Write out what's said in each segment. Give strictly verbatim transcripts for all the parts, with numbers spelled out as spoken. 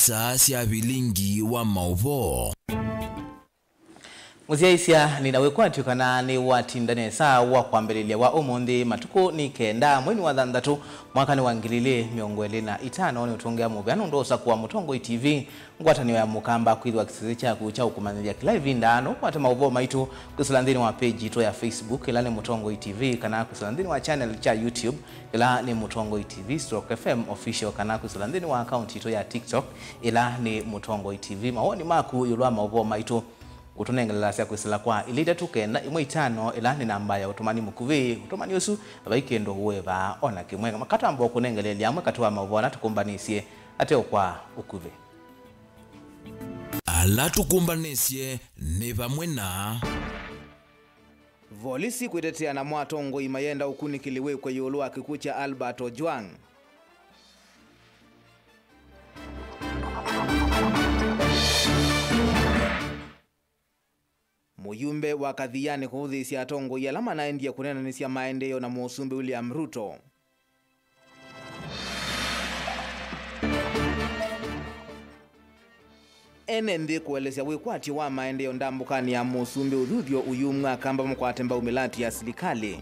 Ndeto sya vilingi wa maũvoo. Mũsyaĩĩsya, nĩ na wĩkwatyo kana nĩwatinda nesa wa kwambĩlĩlya wa ũmũnthĩ matukũ nĩ kenda mweinĩ wa thanthatũ mwakanĩ wa ngili ilĩ mĩongo ĩlĩ na itano. Nĩ ũtũngĩa mũvea nũndũ wa ũsakũa Mũtongoi T V, ngwatanĩo ya Mũkamba, kwĩthĩwa kĩsese kyaku kya ũkũmanyĩthya kĩla ĩvinda. Nũkwate maũvoo maitũ kwĩsĩla nthĩnĩ wa page yitũ ya Facebook, ĩla nĩ Mũtongoi T V, kana kwĩsĩla nthĩnĩ wa channel kya YouTube, ĩla nĩ Mũtongoi T V stroke F M Official, kana kwĩsĩla nthĩnĩ wa account yitũ ya TikTok, ĩla nĩ Mũtongoi T V. Mawoni maku ĩũlũ wa maũvoo maitũ ũtũnengelelasya kwĩsĩla kwa ilĩ itatũ kenda ĩmwe itano, ĩla nĩ namba ya ũtũmani mũkuvĩ. Ũtũmani ũsu vai kĩndũ ũũĩvaa o na kĩmwe. Katwamba kũnengeleelya amwe katĩ wa maũvoo ala tũkũmbanĩsye ateũkwa ũkuvĩ. Ala tũkũmbanĩsye nĩ vamwe na. Volisi kwĩtetea namo atongoi mayenda ũkunĩkĩli wĩkwe ĩũlũ wa kĩkw'ũ kya Albert Ojwang. Mũyumbe wa Kathiani kũvũthĩĩsya atongoi ala manaendie kũneenanĩsya maendeeo na Mũsumbĩ William Ruto. Ene nthĩ kũelesya wĩkwatyo wa maendeeo ndambũkanĩ ya Mũsumbĩ ũthuthyo ũyumw'a akamba makwate mbau mĩlatĩ ya silikalĩ.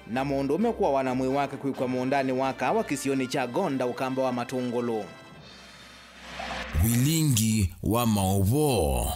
Na mũndũũme kũawa na mwĩĩ wake kwĩkw'a mũũndanĩ wa kaawa kĩsionĩ kya Gonda ũkamba wa Matũngũlũ. Vilingi wa maũvoo.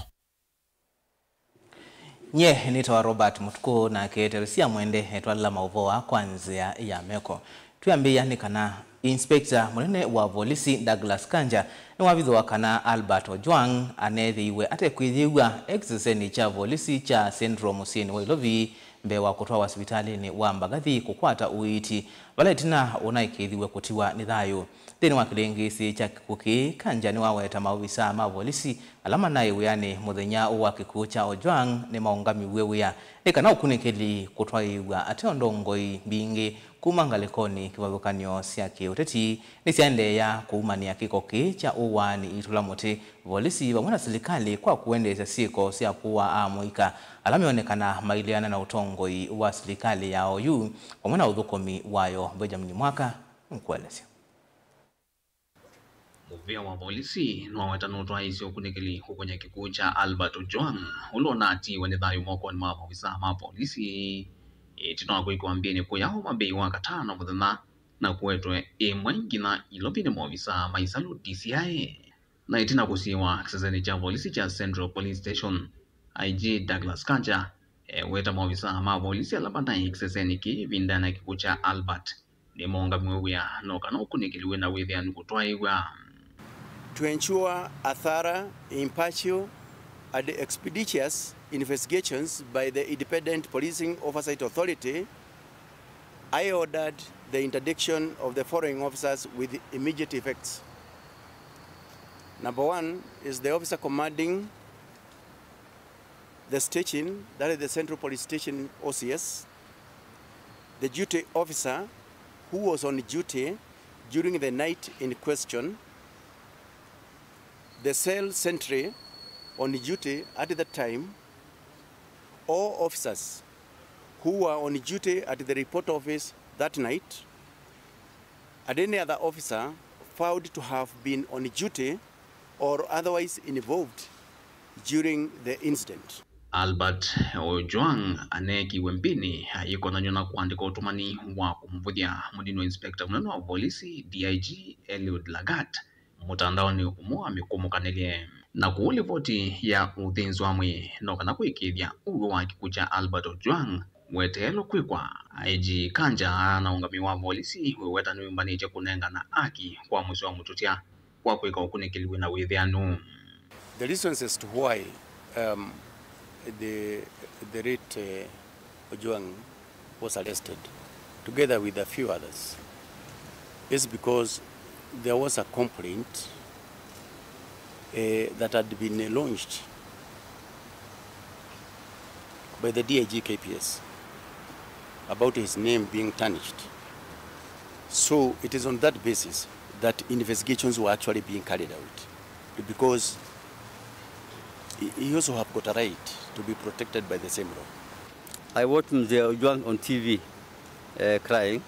Nyie nĩtawa Robert Mũtukũ, nake Teresia Mwende etwalĩla maũvoo aa kwa nzĩa ya meko. Twĩambĩĩa nĩ kana Inspector mũnene wa volisi Douglas Kanja nĩwavithũa kana Albert Ojwang aneethĩiwe atekwĩyĩw'a e kĩsesenĩ kya volisi kya Central mũsyĩnĩ wa Ilovi mbee wa kũtwawa sivitalĩnĩ wa Mbagathi kũkwata ũiiti, vala ĩtina ũnaĩkĩĩthiw'e kũtiwa nĩ thayũ. Nthĩnĩ wa kĩlĩngĩĩsĩ kya kĩkw'ũ kĩĩ, Kanja nĩwaweta maovisaa ma volisi ala manaĩ wĩanĩ mũthenya ũũ wa kĩkw'ũ kya Ojwang nĩmaũngamiw'e wĩa nĩ kana ũkunĩkĩli kũtwaĩĩw'a ateo ndongoi mbingĩ kuma ngalĩkonĩ kĩvathũkany'o sya kĩũteti nĩsyaendeea kũumanĩa kĩko kĩĩ kya ũwaani itũla mũtĩ, volisi vamwe na silikalĩ kwa kũendeesya syĩko sya kũaa amũika ala meonekana maileana na ũtongoi wa silikalĩ ya oyu vamwe na ũthũkũmi wayo. Benjamin Mwaka nĩkũelesya. Mũvĩa wa volisi nĩwaweta nũtwaĩĩsye ũkunĩkĩli kũkũnya kĩkw'ũ kya Albert Ojwang, ũla ũnatiiwe nĩ thayũ mokonĩ ma maovisaa ma volisi ĩtina wa kũĩkĩwa mbĩnĩ kũya Homa Bay Wakatano mũthenya na kũetwe ĩmwe nginya Ilovi nĩ maovisaa ma ĩsalũ D C I. Na ĩtina kũsiĩwa kĩsesenĩ kya volisi kya Central Police Station, I G Douglas Kanja eweta maovisaa ma volisi ala manaĩ kĩsesenĩ kĩĩ ĩvindanĩ ya kĩkw'ũ kya Albert nĩmaũngamiw'e wĩa no kana ũkunĩkĩli wĩ na wĩthĩanu kũtwaĩw'a. To ensure a thorough, impartial, and expeditious investigations by the Independent Policing Oversight Authority, I ordered the interdiction of the following officers with immediate effects. Number one is the officer commanding the station, that is the Central Police Station O C S, the duty officer who was on duty during the night in question, the cell sentry on duty at the time, all officers who were on duty at the report office that night, and any other officer found to have been on duty or otherwise involved during the incident. Albert Ojwang aneekiwe mbĩnĩ ayĩkonanw'a na kũandĩka ũtũmani wa kũmũvũthya mũnini wa inspector mũnene wa volisi, D I G Eliud Lagat, mũtandaonĩ ũmwe wa mĩkũmũkanĩlye. Na kũu livoti ya ũthĩnzi wa mwĩĩ no kana kũĩkĩĩthya ũw'o wa kĩkw'ũ kya Albert Ojwang weteelwe kwĩkwa, I G Kanja na ũngamĩi wa volisi wĩweta nĩwĩmbanĩtye kũnengana aki kwa mũsyĩ wa mũtũtya kwa kwĩka ũkunĩkĩli wĩ na wĩthĩanu. The reasons as to why, um, the, the late, uh, Ojwang was arrested together with a few others is because there was a complaint, uh, that had been launched by the D I G K P S about his name being tarnished. So it is on that basis that investigations were actually being carried out, because he, he also have got a right to be protected by the same law. I watched Mzee Ojwang on T V, uh, crying.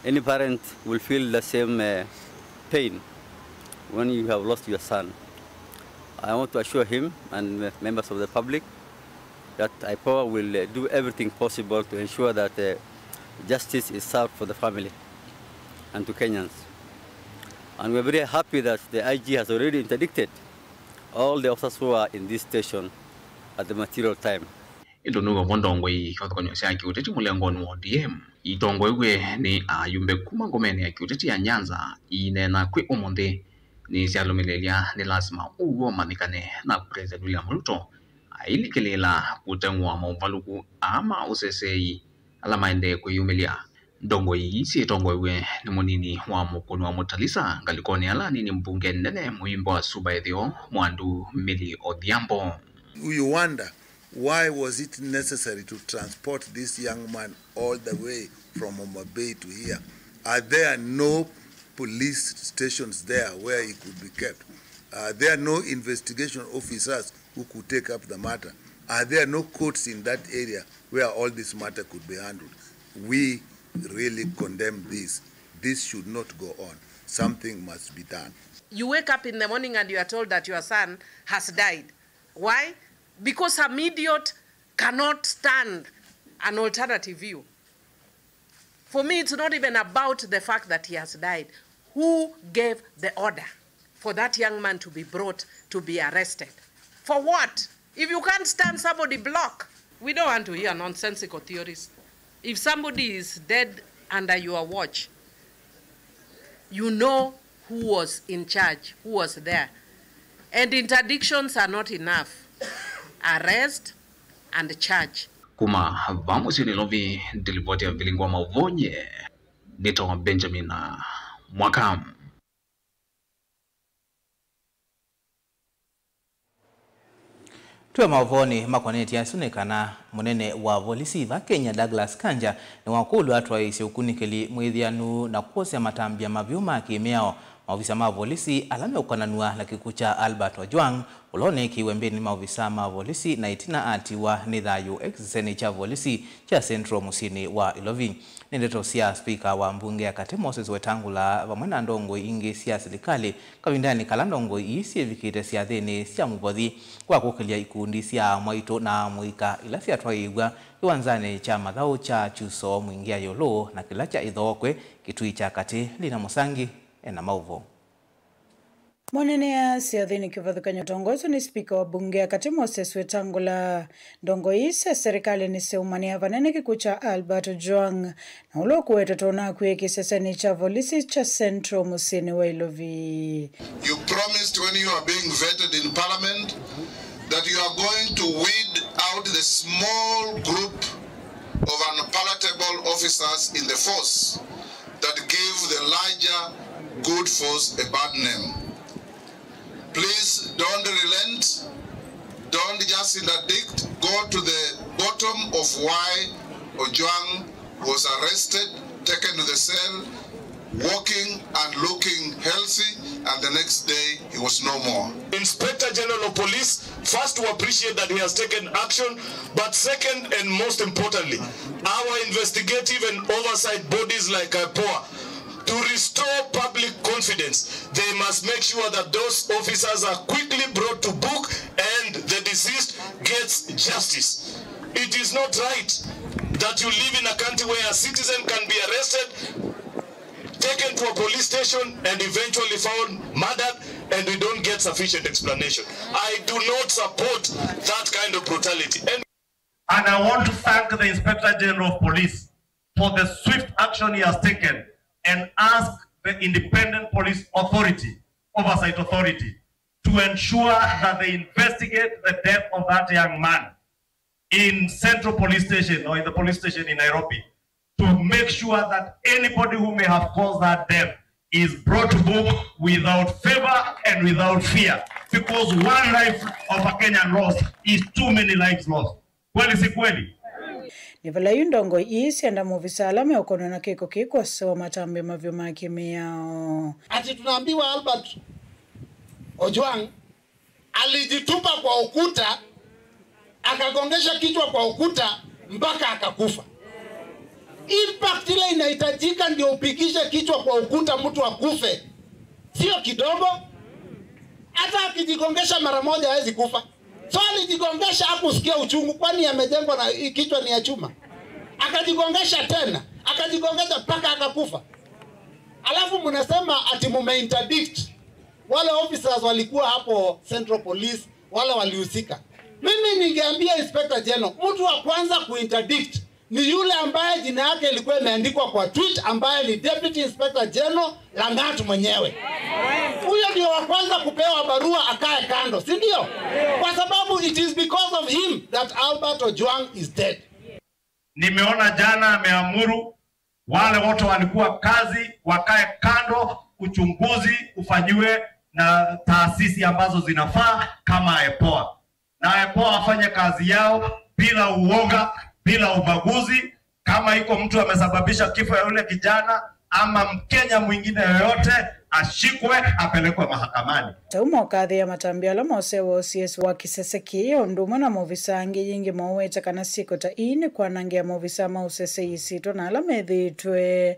Any parent will feel the same uh, pain when you have lost your son. I want to assure him and members of the public that IPOA will uh, do everything possible to ensure that uh, justice is served for the family and to Kenyans. And we're very happy that the I G has already interdicted all the officers who are in this station at the material time. Ĩndĩ nĩw'o vo ndongoi kĩvathũkany'o sya kĩũteti mũlengonĩ wa O D M itongoew'e nĩ ayumbe kuma ngomenĩ ya kĩũteti ya Nyanza iineena kwĩ ũmũnthĩ nĩsyalũmĩlĩlya nĩ lasima ũw'o ũmanyĩkane na President William Ruto ailikĩlĩĩla kũteng'ũa maũvalũku aa ma ũseseei ala maendee kwĩyumĩlya. Ndongoi ii syĩtongoew'e nĩ mũnini wa mũkũni wa Mutalisa ngalĩkonĩ ala anini, mbunge nene, mũimbo wa Suba Ĩtheo, Mwandu Milly Odhiambo. You wonder why was it necessary to transport this young man all the way from Homa Bay to here? Are there no police stations there where he could be kept? Are there no investigation officers who could take up the matter? Are there no courts in that area where all this matter could be handled? We really condemn this. This should not go on. Something must be done. You wake up in the morning and you are told that your son has died. Why? Because some idiot cannot stand an alternative view. For me, it's not even about the fact that he has died. Who gave the order for that young man to be brought, to be arrested? For what? If you can't stand somebody, block. We don't want to hear nonsensical theories. If somebody is dead under your watch, you know who was in charge, who was there. And interdictions are not enough. Arrest and charge. Kuma vaa mũsyĩ Nairobi, ndilivoti ya Vilingi wa Mauvoo nyie nĩtawa Benjamin Mwaka. Twĩ maũvoonĩ makonetye asu nĩ kana mũnene wa volisi va Kenya, Douglas Kanja, nĩwakũlw'a atwaĩĩsye ũkunĩkĩli mwĩthĩanu na kwosya matambya mavyũ ma kĩ-mĩao maovisa ma volisi ala meũkonanw'a na kĩkw'ũ kya Albert Ojwang, ũla ũneekĩiwe mbĩnĩ nĩ maovisa ma volisi na ĩtina atiwa nĩ thayũ kĩseseni kya volisi kya Central mũsyĩnĩ wa Ilovi. Nĩ ndeto sya spika wa mbunge ya katĩ Moses Wetangula vamwe na ndongoi ingĩ sya silikalĩ kavindanĩ kala ndongoi ii syĩvikĩte syathĩnĩ sya mũvothi wa kũkĩlya ikundi sya amwaitũ na amũika ila syatwaĩĩw'a kĩwanzanĩ kya mathaũ kya Chuso Mwingia ĩũlũ na kĩla kya Ithookwe Kitui kya Katĩ. Lina Mũsangi ena maũvoo. Mũneenea syathĩnĩ kĩvathũkany'o ũtongoeswe nĩ spika wa mbunge ya katĩ Moses Wetangula. Ndongoi ii sya serikali nĩsyaumanĩa vanene kĩkw'ũ kya Albert Ojwang, na ũla ũkũwetwa ta ũnakw'ĩe kĩsesenĩ kya volisi kya Central mũsyĩnĩ wa Ilovi. You promised when you are being vetted in parliament that you are going to weed out the small group of unpalatable officers in the force that give the larger good force a bad name. Please don't relent, don't just interdict, go to the bottom of why Ojwang was arrested, taken to the cell, walking and looking healthy, and the next day he was no more. Inspector General of Police, first, to appreciate that he has taken action, but second and most importantly, our investigative and oversight bodies like IPOA, to restore public confidence, they must make sure that those officers are quickly brought to book and the deceased gets justice. It is not right that you live in a country where a citizen can be arrested, taken to a police station, and eventually found murdered, and we don't get sufficient explanation. I do not support that kind of brutality. And And I want to thank the Inspector General of Police for the swift action he has taken and ask the Independent Police Authority, Oversight Authority, to ensure that they investigate the death of that young man in Central Police Station or in the police station in Nairobi to make sure that anybody who may have caused that death is brought to book without favor and without fear, because one life of a Kenyan lost is too many lives lost. Kweli si kweli? Nĩ vala yu ndongoi ii syenda maovisa ala meũkonwa na kĩko kĩĩ kwosewa matambya mavyũ ma kĩmĩao. Ati tunaambiwa Albert Ojwang alijitupa kwa ukuta, akagongesha kichwa kwa ukuta mpaka akakufa. Impact ile inahitajika ndio upigishe kichwa kwa ukuta mtu akufe, sio kidogo. Hata akijigongesha mara moja hawezi kufa. So alijigongesha, hakusikia uchungu, kwani amejengwa na hii kichwa ni ya chuma? Akajigongesha tena, akajigongesha mpaka akakufa. Alafu mnasema ati mume interdict wale officers walikuwa hapo Central Police, wale walihusika. Mimi ningeambia Inspector General, mtu wa kwanza kuinterdict ni yule ambaye jina yake ilikuwa imeandikwa kwa tweet, ambaye ni Deputy Inspector General Langat mwenyewe. Huyo ndio wa kwanza kupewa barua akae kando, si ndio? Kwa sababu it is because of him that Albert Ojwang is dead. Nimeona jana ameamuru wale wote walikuwa kazi wakae kando, uchunguzi ufanyiwe na taasisi ambazo zinafaa kama IPOA. Na IPOA wafanye kazi yao bila uoga, bila ubaguzi. Kama iko mtu amesababisha kifo ya yule kijana ama Mkenya mwingine yoyote, ashikwe, apelekwe mahakamani. Tau mokathĩa matambya ala mose wa ũsiasi wa kĩsese kĩĩ, ũndũ ũmwe na maovisa angĩ, yĩngĩ maũweta kana syĩko ta ii nĩ kwanangĩa maovisa ma ũsesei isyĩtwa na ala methĩĩtwe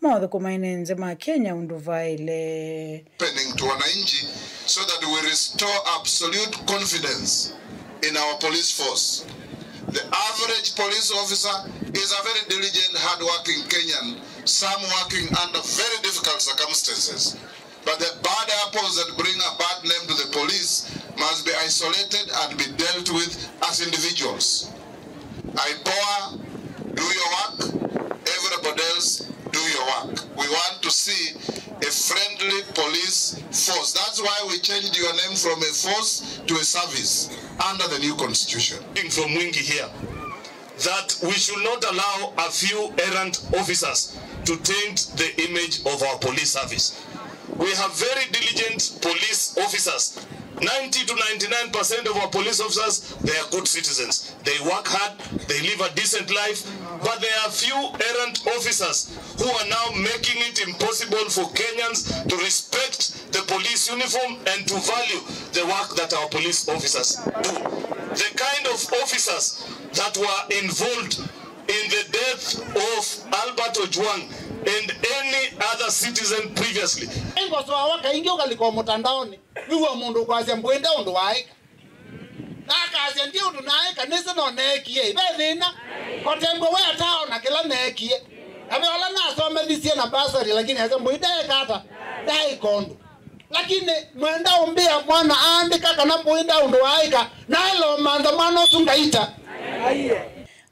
maũthũkũma ene nze ma Kenya ũndũ vaĩle. Happening to wananchi so that we restore absolute confidence in our police force. The average police officer is a very diligent, hard-working Kenyan, some working under very difficult circumstances. But the bad apples that bring a bad name to the police must be isolated and be dealt with as individuals. IPOA, do your work. Everybody else, do your work. We want to see a friendly police force. That's why we changed your name from a force to a service under the new constitution. From Mwingi here that we should not allow a few errant officers to taint the image of our police service. We have very diligent police officers. Ninety to ninety-nine percent of our police officers, they are good citizens. They work hard, they live a decent life, but there are few errant officers who are now making it impossible for Kenyans to respect the police uniform and to value the work that our police officers do. The kind of officers that were involved in the death of Albert Ojwang and any other citizen previously. Ngosoawa kaingĩ ũkalika mũtandaonĩ, wĩw'a mũndũ kwasya mbwĩnda ũndũ waaĩka. Na akasya, "Ndi ũndũ naaĩka, nĩsĩ no neekie. Ve thĩna. Kotembwe we ataona kĩla neekie." Na ve ũla nasomethisye na basari, lakini asya, "Mbwĩnda eka ata? Ndaĩka ũndũ." Lakini mwenda ũmbĩa mwana aandĩka kana mbwĩnda ũndũ waaĩka, naĩla ũmantha mwana ũsu ngaita.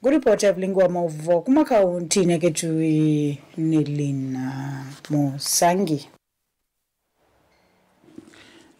Ngũripoti ya vilingi wa maũvoo kuma kauntinĩ ya Kitui nĩ Lina Mũsangi.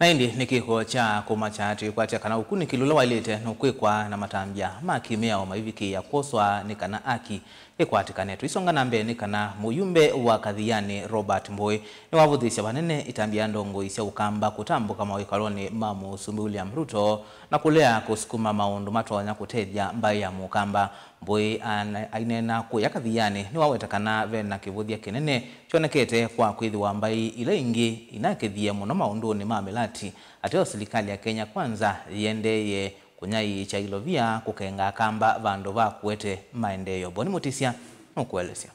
Na ĩndĩ nĩ kĩko kya kũmakya tũikwatya kana ũkunĩkĩli ũla waĩlĩte nũkwĩkwa na matambya ma kĩmĩao maivikĩĩa kwoswa nĩ kana aki ĩkwatĩkane. Tũisonga na mbee nĩ kana mũyumbe wa Kathiani Robert Mbũĩ nĩwavũthĩĩsya vanene ĩtambya ya ndongoi sya Ũkamba kũtambũka mawĩkalonĩ ma Mũsumbĩ William Ruto na kũlea kũsukuma maũndũ matonya kũtethya mbaĩ ya Mũkamba. Mbũĩ ana-, aineena kũya Kathiani nĩwaweta kana ve na kĩvũthya kĩnene kyonekete kwa kwĩthĩwa mbaĩ ila ingĩ inakĩthie mũno maũndũnĩ ma mĩlati, ateo silikalĩ ya Kenya Kwanza yĩendeeye kũnyaĩĩkya ilovia kũkenga Akamba vandũ va kũete maendeeo. Boni Mũtĩsya nũkũelesya.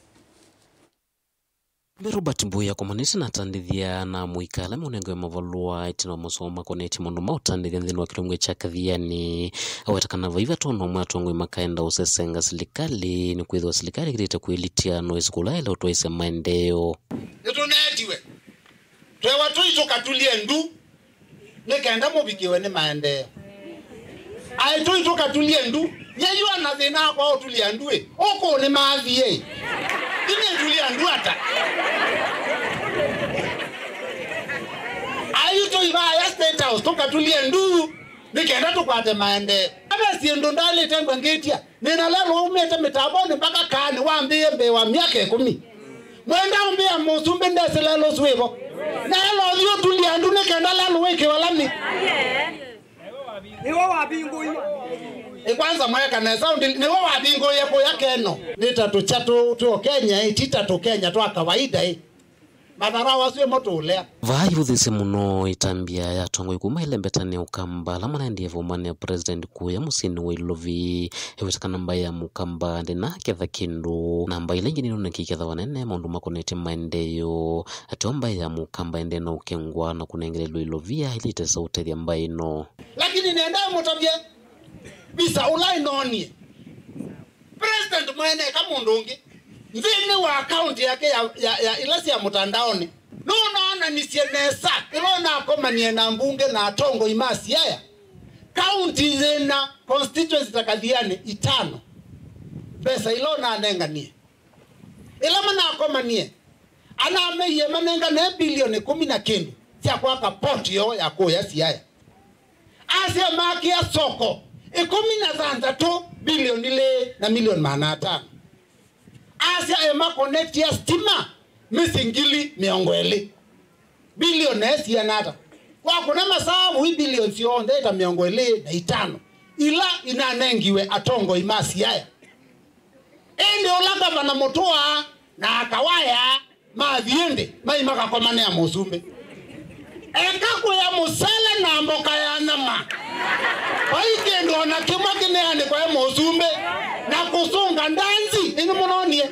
Mbee Robert Mbũĩ akomanĩte na atandĩthya na amũika ala meũnengawe mavalũa ĩtina wa masomo makonetye maũndũ ma ũtandĩthya nthĩnĩ wa kĩlungu kya Kathiani. Aweta kana vai vata ona ũmwe atongoi makaenda ũsesenga silikalĩ, nĩkwĩthĩwa silikalĩ ĩkĩlĩte kwĩlitya no ĩsĩ kũla ĩla ũtwaĩsya maendeeo. Nĩtũneetiwe twewa tũi tũkatulye ndu nĩ kenda mũvikĩwe nĩ maendeeo. Aĩ tũi tũkatulye ndu, yeywa na thĩna wakwa ũtulya ndu ĩ, ũkũũ nĩ maathi ĩ. Ĩnĩtulya ndu ata? Aĩ tũi vaya State House tũkatulye ndu nĩ kenda tũkwate maendeeo. Ave syĩndũ ndalĩte ngwengĩtya. Nĩna lelũ waumĩte mĩtambonĩ mpaka kaanĩ wambĩĩe mbee wa myaka ĩkũmi. Mwenda ũmbĩa mũsumbĩ ndesĩ lelũ ũsu wĩvo. Na ela ũthi ũtulya ndu nĩ kenda lelũ wĩkĩwa lami. Nĩwe wavingũie. Ĩ, kwanza mweka nesa ũndĩ, nĩwe wavingũie kũya Keno. Nĩ ta tũkya tũ, tũ Kenya, ĩ, ti ta tũ Kenya twa kawaida, ĩ. Matharaũ asu ĩmo tũũlea. Vaa ivũthĩsye mũno ĩtambya ya atongoi kuma ĩlembetanĩ ya Ũkamba ala manaendie vaumanĩa President kũya mũsyĩnĩ wa Ilovi. Ĩweta kana mbaĩ ya Mũkamba ndĩnaketha kĩndũ, na mbaĩ ila ingĩ nĩnũnĩkie iketha vanene maũndũ makonetye maendeeo. Ateo mbaĩ ya Mũkamba ĩndĩ na ũkengwa na kũnengelelwa ilovia ilitesa ũtethya mbaĩ ĩno. Lakini nenda mũtavye visa ũla ĩnonie. President mwene eka mũndũ ũngĩ nthĩnĩ wa akaunti yake ya, ya, ya ila sya mũtandaonĩ nũnoonanisye nesa ĩla ũnakomanie na mbunge na atongoi ma Siaya. Kaunti yĩna constituency ta Kathiani itano, mbesa ila ũnanenganie ĩla manakomanie, anameie manengane bilioni ĩkũmi na kĩndũ sya kwaka port yoo ya kũya Siaya. Asya makĩa soko ĩkũmi na thanthatũ, bilioni ilĩ na milioni maana atano. Asya emakonektia stima mĩsyĩ ngili mĩongo ĩlĩ. Bilioni siana ata? Wakũna masavu, i bilioni syonthe ĩta mĩongo ĩlĩ na itano ila inanengiwe atongoi ma Siaya. Ĩndĩ ũla ngavana Mũtũa na Kawaya mathi ĩndĩ mai makakomanĩa mũsumbĩ. Eka kũya mũsele na mboka ya nyama. Vai kĩndũ o na kĩmwe kĩneanĩkwa e mũsumbĩ na kũsũnga ndanzi, ĩnĩ mũnonie.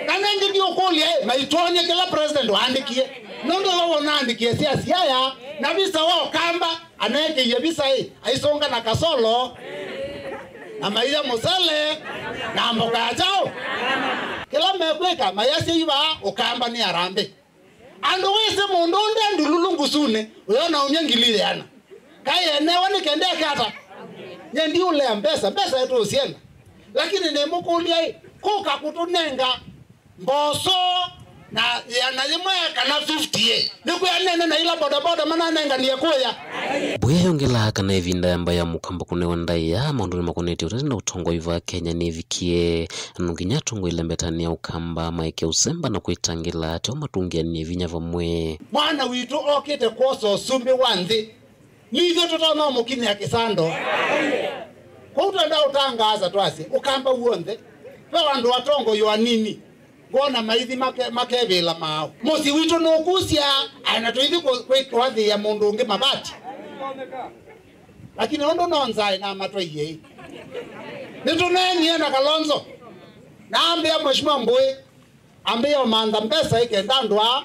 Na nengĩ ndiũkũlya ĩ, maitwony'e kĩla president waandĩkie. Nũndũ we wona andĩkie sya Siaya na visa wa Ũkamba, aneekĩie visa ĩ, aisũnga na kasolo, na maia mũsele, na mboka ya kyaũ. Kĩla mekwĩka, mayasya ivaa Ũkamba nĩ Harambee. Andũ wĩsĩ mũndũ ũnde ndululu ngusunĩ, ũyona umya ngili ĩana. Kaĩ enewa nĩ kenda eke ata? Nye ndiũlea mbesa, mbesa ĩtũũsyenda. Lakini nĩmũkũlya ĩ, kũka kũtũnenga mboso na ĩana yĩmwe kana fifty ĩ, nĩkwĩanene na ila bodaboda mananenganie kũya. Mbuya yongelaa kana ĩvinda ya mbaĩ ya Mũkamba kũnewa ndaĩa maũndũnĩ makonetye ũteti na ũtongoi va Kenya nĩvikie. No nginya atongoi ĩlembetanĩ ya Ũkamba maeke ũsemba na kwĩtangĩla ateo matũngĩanĩe vinya vamwe. Mwana witũ okĩte kwosa ũsumbĩ wa nthĩ. Nithyĩ tũtonya ũmũkinyĩa kĩsando. Kwoou twenda ũtangaasa twasye, Ũkamba w'onthe, ve andũ atongoi o anini, ngwona maithi make-, makevĩla maaũ. Mũsyĩ witũ nũkusya, aĩ na tũithi kũ-, kwĩ-, kũathĩĩa mũndũ ũngĩ mavati. Lakini ũndũ no nzaĩ na matwaie ĩ. Nĩtũneenie na Kalonzo, na ambĩa Mheshimiwa Mbũĩ, ambĩa ũmantha mbesa ĩ kenda andũ aa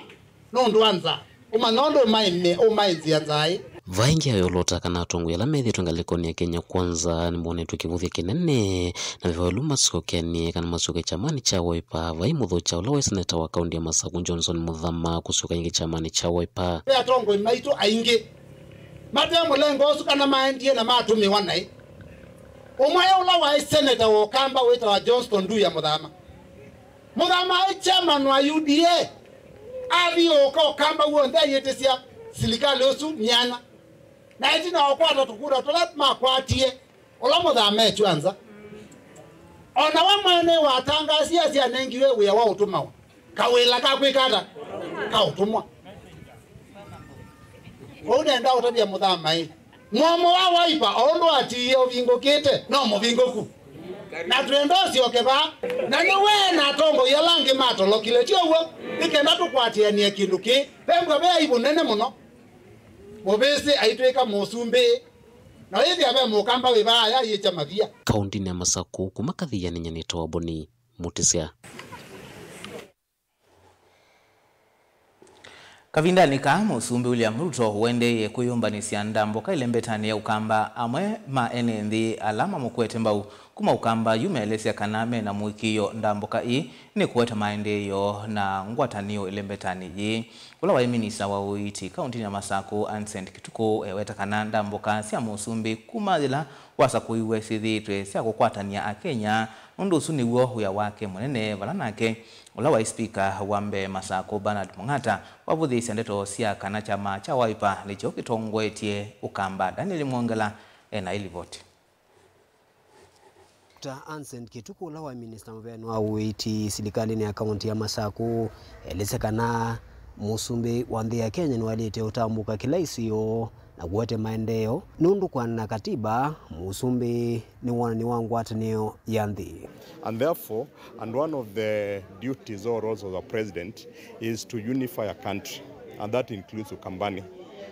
nũndũ wa nzaa. Ũmanya ũndũ ũmaĩmye, ũmaĩnzĩa nzaa ĩ. Vaingĩ ayolota kana atongoi ala methĩĩtwe ngalĩkonĩ ya Kenya Kwanza nĩmonetwe kĩvũthya kĩnene na mĩvaĩlu masyokeanĩe kana masyoke kyamanĩ kya Wiper, vai mũthokya ũla waĩ seneta wa kaũntĩ ya Masaku Johnson Mũthama kũsyoka ĩngĩ kyamanĩ kya Wiper. Ve atongoi maitũ aingĩ mate mũlengo ũsu kana maendie na matũmĩwa naĩ. Ũmwe ũla waĩ seneta wa Ũkamba wĩtawa Johnston Nduya Mũthama. Mũthama aĩ chairman wa U D A, athiũũka Ũkamba w'onthe ayĩtĩsya silikalĩ ũsu myanya. Na ĩtina wa kũkwata tũkura tũla makwatie, ũla Mũthama etw'a nza. O na we mwene watangaasie asya anengiwe wĩa wa ũtũmawa. Kawĩla ka kwĩka ata? Ka ũtũmwa. Kwoou nenda ũtavya Mũthama ĩ, mũomo wa Wiper, o ũndũ atiie ũvingũkĩte, no mũvingũku. Na twenda ũsyoke vaa. Na nĩ we na atongoi ala angĩ matolokile, ti ũw'o? Nĩ kenda tũkwatĩanĩe kĩndũ kĩĩ. Vembwa ve aibu nene mũno. Mũvĩsĩ aitw'ĩka mũsumbĩ. Na wĩthĩa ve Mũkamba wĩ vaa aya ayĩkya mavia. Kaũntĩnĩ ya Masaku, kuma Kathiani, nyanĩta wa Boni Mũtĩsya. Kavindanĩ kaa, Mũsumbĩ William Ruto ũendeeie kwĩyũmbanĩsya ndambũka ĩlembetanĩ ya Ũkamba. Amwe ma ene nthĩ ala mamũkwete mbau kuma Ũkamba yu meelesya kana mena mũĩkĩĩo ndambũka ii nĩkũete maendeeo na ngwatanĩo ĩlembetanĩ yĩĩ. Ũla waĩ minista wa ũiiti kaũntĩnĩ ya Masaku, Anson Kituku, eweta kana ndambũka sya Mũsumbĩ kuma yĩla wasakũiwe syĩthĩĩtwe sya kũkwatany'a Akenya, nũndũ ũsu nĩw'o wĩa wake mũnene, vala nake ũla waĩ spika wa mbee Masaku, Bernard Mung'ata, wavũthĩĩsya ndeto sya kana kyama kya Wiper nĩkyo kĩtongoetye Ũkamba. Daniel Mwongela ena ĩlivoti. Doctor Anson Kituku, ũla waĩ minista mũveni wa ũiiti silikalĩnĩ ya kaũntĩ ya Masaku, elĩsye kana mũsumbĩ wa nthĩ ya Kenya nĩwaĩlĩte ũtambũka kĩla isio na kũete maendeeo, nũndũ kũaana na katiba, mũsumbĩ nĩ wonany'o wa ngwatanĩo ya nthĩ. And therefore, and one of the duties or roles of the president is to unify a country, and that includes Ukambani.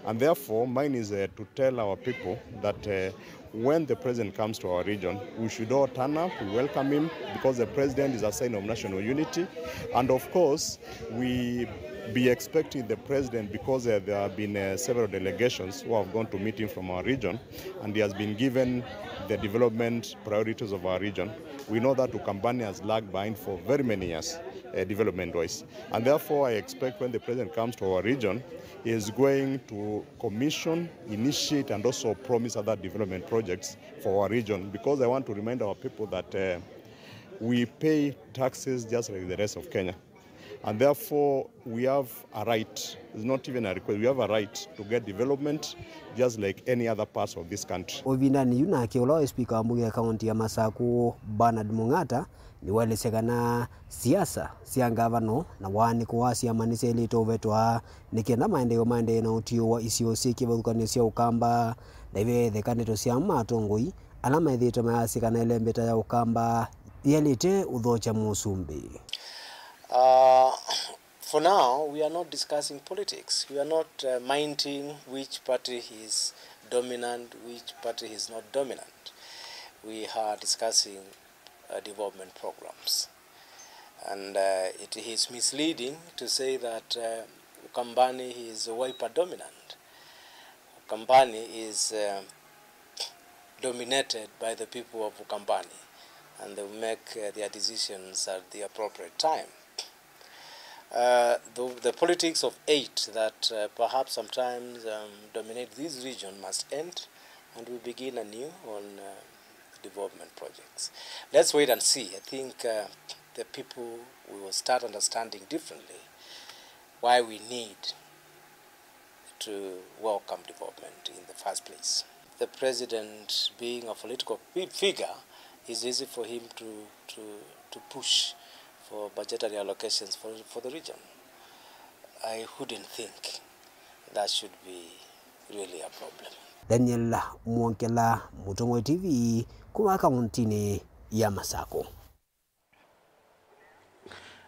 And therefore, mine is, uh, to tell our people that, uh, when the president comes to our region, we should all turn up, we welcome him, because the president is a sign of national unity. And of course, we be expecting the president, because, uh, there have been, uh, several delegations who have gone to meet him from our region, and he has been given the development priorities of our region. We know that Ukambani has lagged behind for very many years, uh, development-wise. And therefore, I expect when the president comes to our region, he is going to commission, initiate, and also promise other development projects for our region, because I want to remind our people that, uh, we pay taxes just like the rest of Kenya. And therefore, we have a right, it's not even a request, we have a right to get development just like any other parts of this country. Ũvindanĩ yu nake, ũla waĩ spika wa mbunge ya kaunti ya Masaku, Bernard Mung'ata, nĩwaelesya kana siasa sya ngavano na waanĩko wa syama nĩsyaĩlĩte ũvetwa nĩ kenda maendeeo maendee na ũtiũ wa isio syĩ kĩvathũkany'o sya Ũkamba, na iveetheka ndeto sya amwe ma atongoi ala methĩĩtwe mayasya kana ĩlembeta ya Ũkamba yaĩlĩte ũthokya mũsumbĩ. Uh, for now, we are not discussing politics. We are not, uh, minding which party is dominant, which party is not dominant. We are discussing, uh, development programs. And, uh, it is misleading to say that, uh, Ukambani is Wiper dominant. Ukambani is, uh, dominated by the people of Ukambani, and they will make, uh, their decisions at the appropriate time. Uh, the, the politics of eight that, uh, perhaps sometimes, um, dominate this region must end, and we begin anew on, uh, development projects. Let's wait and see. I think, uh, the people, we will start understanding differently why we need to welcome development in the first place. The president, being a political fi-, figure, is easy for him to, to, to push for budgetary allocations for, for the region. I wouldn't think that should be really a problem. Daniel Mwongela, Mũtongoi T V, kuma kauntinĩ ya Masaku.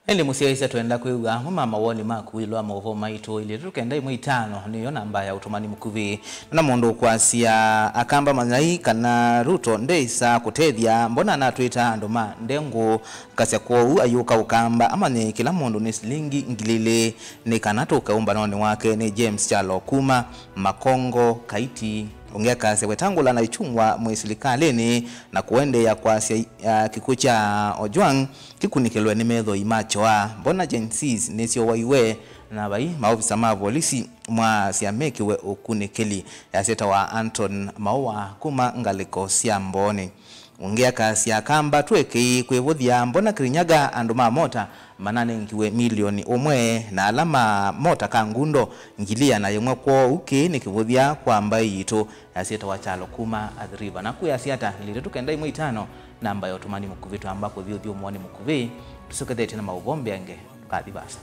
Ĩndĩ mũsyaĩĩsya, twenda kwĩw'a amwe ma mawoni maku ĩũlũ wa maũvoo maitũ. Ilĩ tũkenda ĩmwe itano nĩyo namba ya ũtũmani mũkuvĩ. Na mũndũ ũkwasya, Akamba manyai kana Ruto ndesa kũtethya, mbona anatwĩta andũ ma ndengũ? Kasya kwoou ayũka Ũkamba amanye kĩla mũndũ nĩ silingi ngili ilĩ, nĩ kana tũke ũmbanonĩ wake. Nĩ James Kyalo kuma Makongo, Kaiti. Ũngĩ akasya, wetangũla na ĩkyungwa mwĩ silikalĩnĩ na kũendeea kwasya, ah, kĩkw'ũ kya Ojwang kĩkunĩkĩlwe nĩ methoi ma kyoa. Mbona Gen Zs nĩsyowaiwe na vai maovisa ma volisi mwaasya mekĩwe ũkunĩkĩli? Yasya ta wa Anton Maua kuma ngalĩko sya Mbooni. Ũngĩ akasya, Akamba twĩkĩi kwĩvũthya, mbona Kirinyaga andũ ma mota mananengiwe milioni ũmwe, na ala ma mota ka ngundo ngili ĩana yĩmwe? Kwoou kĩĩ nĩ kĩvũthya kwa mbaĩ yitũ. Yasya ta wa Kyalo kuma Athi River. Naku yasya ata? Ilĩ tũkenda ĩmwe itano, namba ya ũtũmani mũkuvĩ. Twamba kũthi ũthyũmũonĩ mũkuvĩ, tũsyokethetye na maũvoo mbeange, tũkathi vaasa.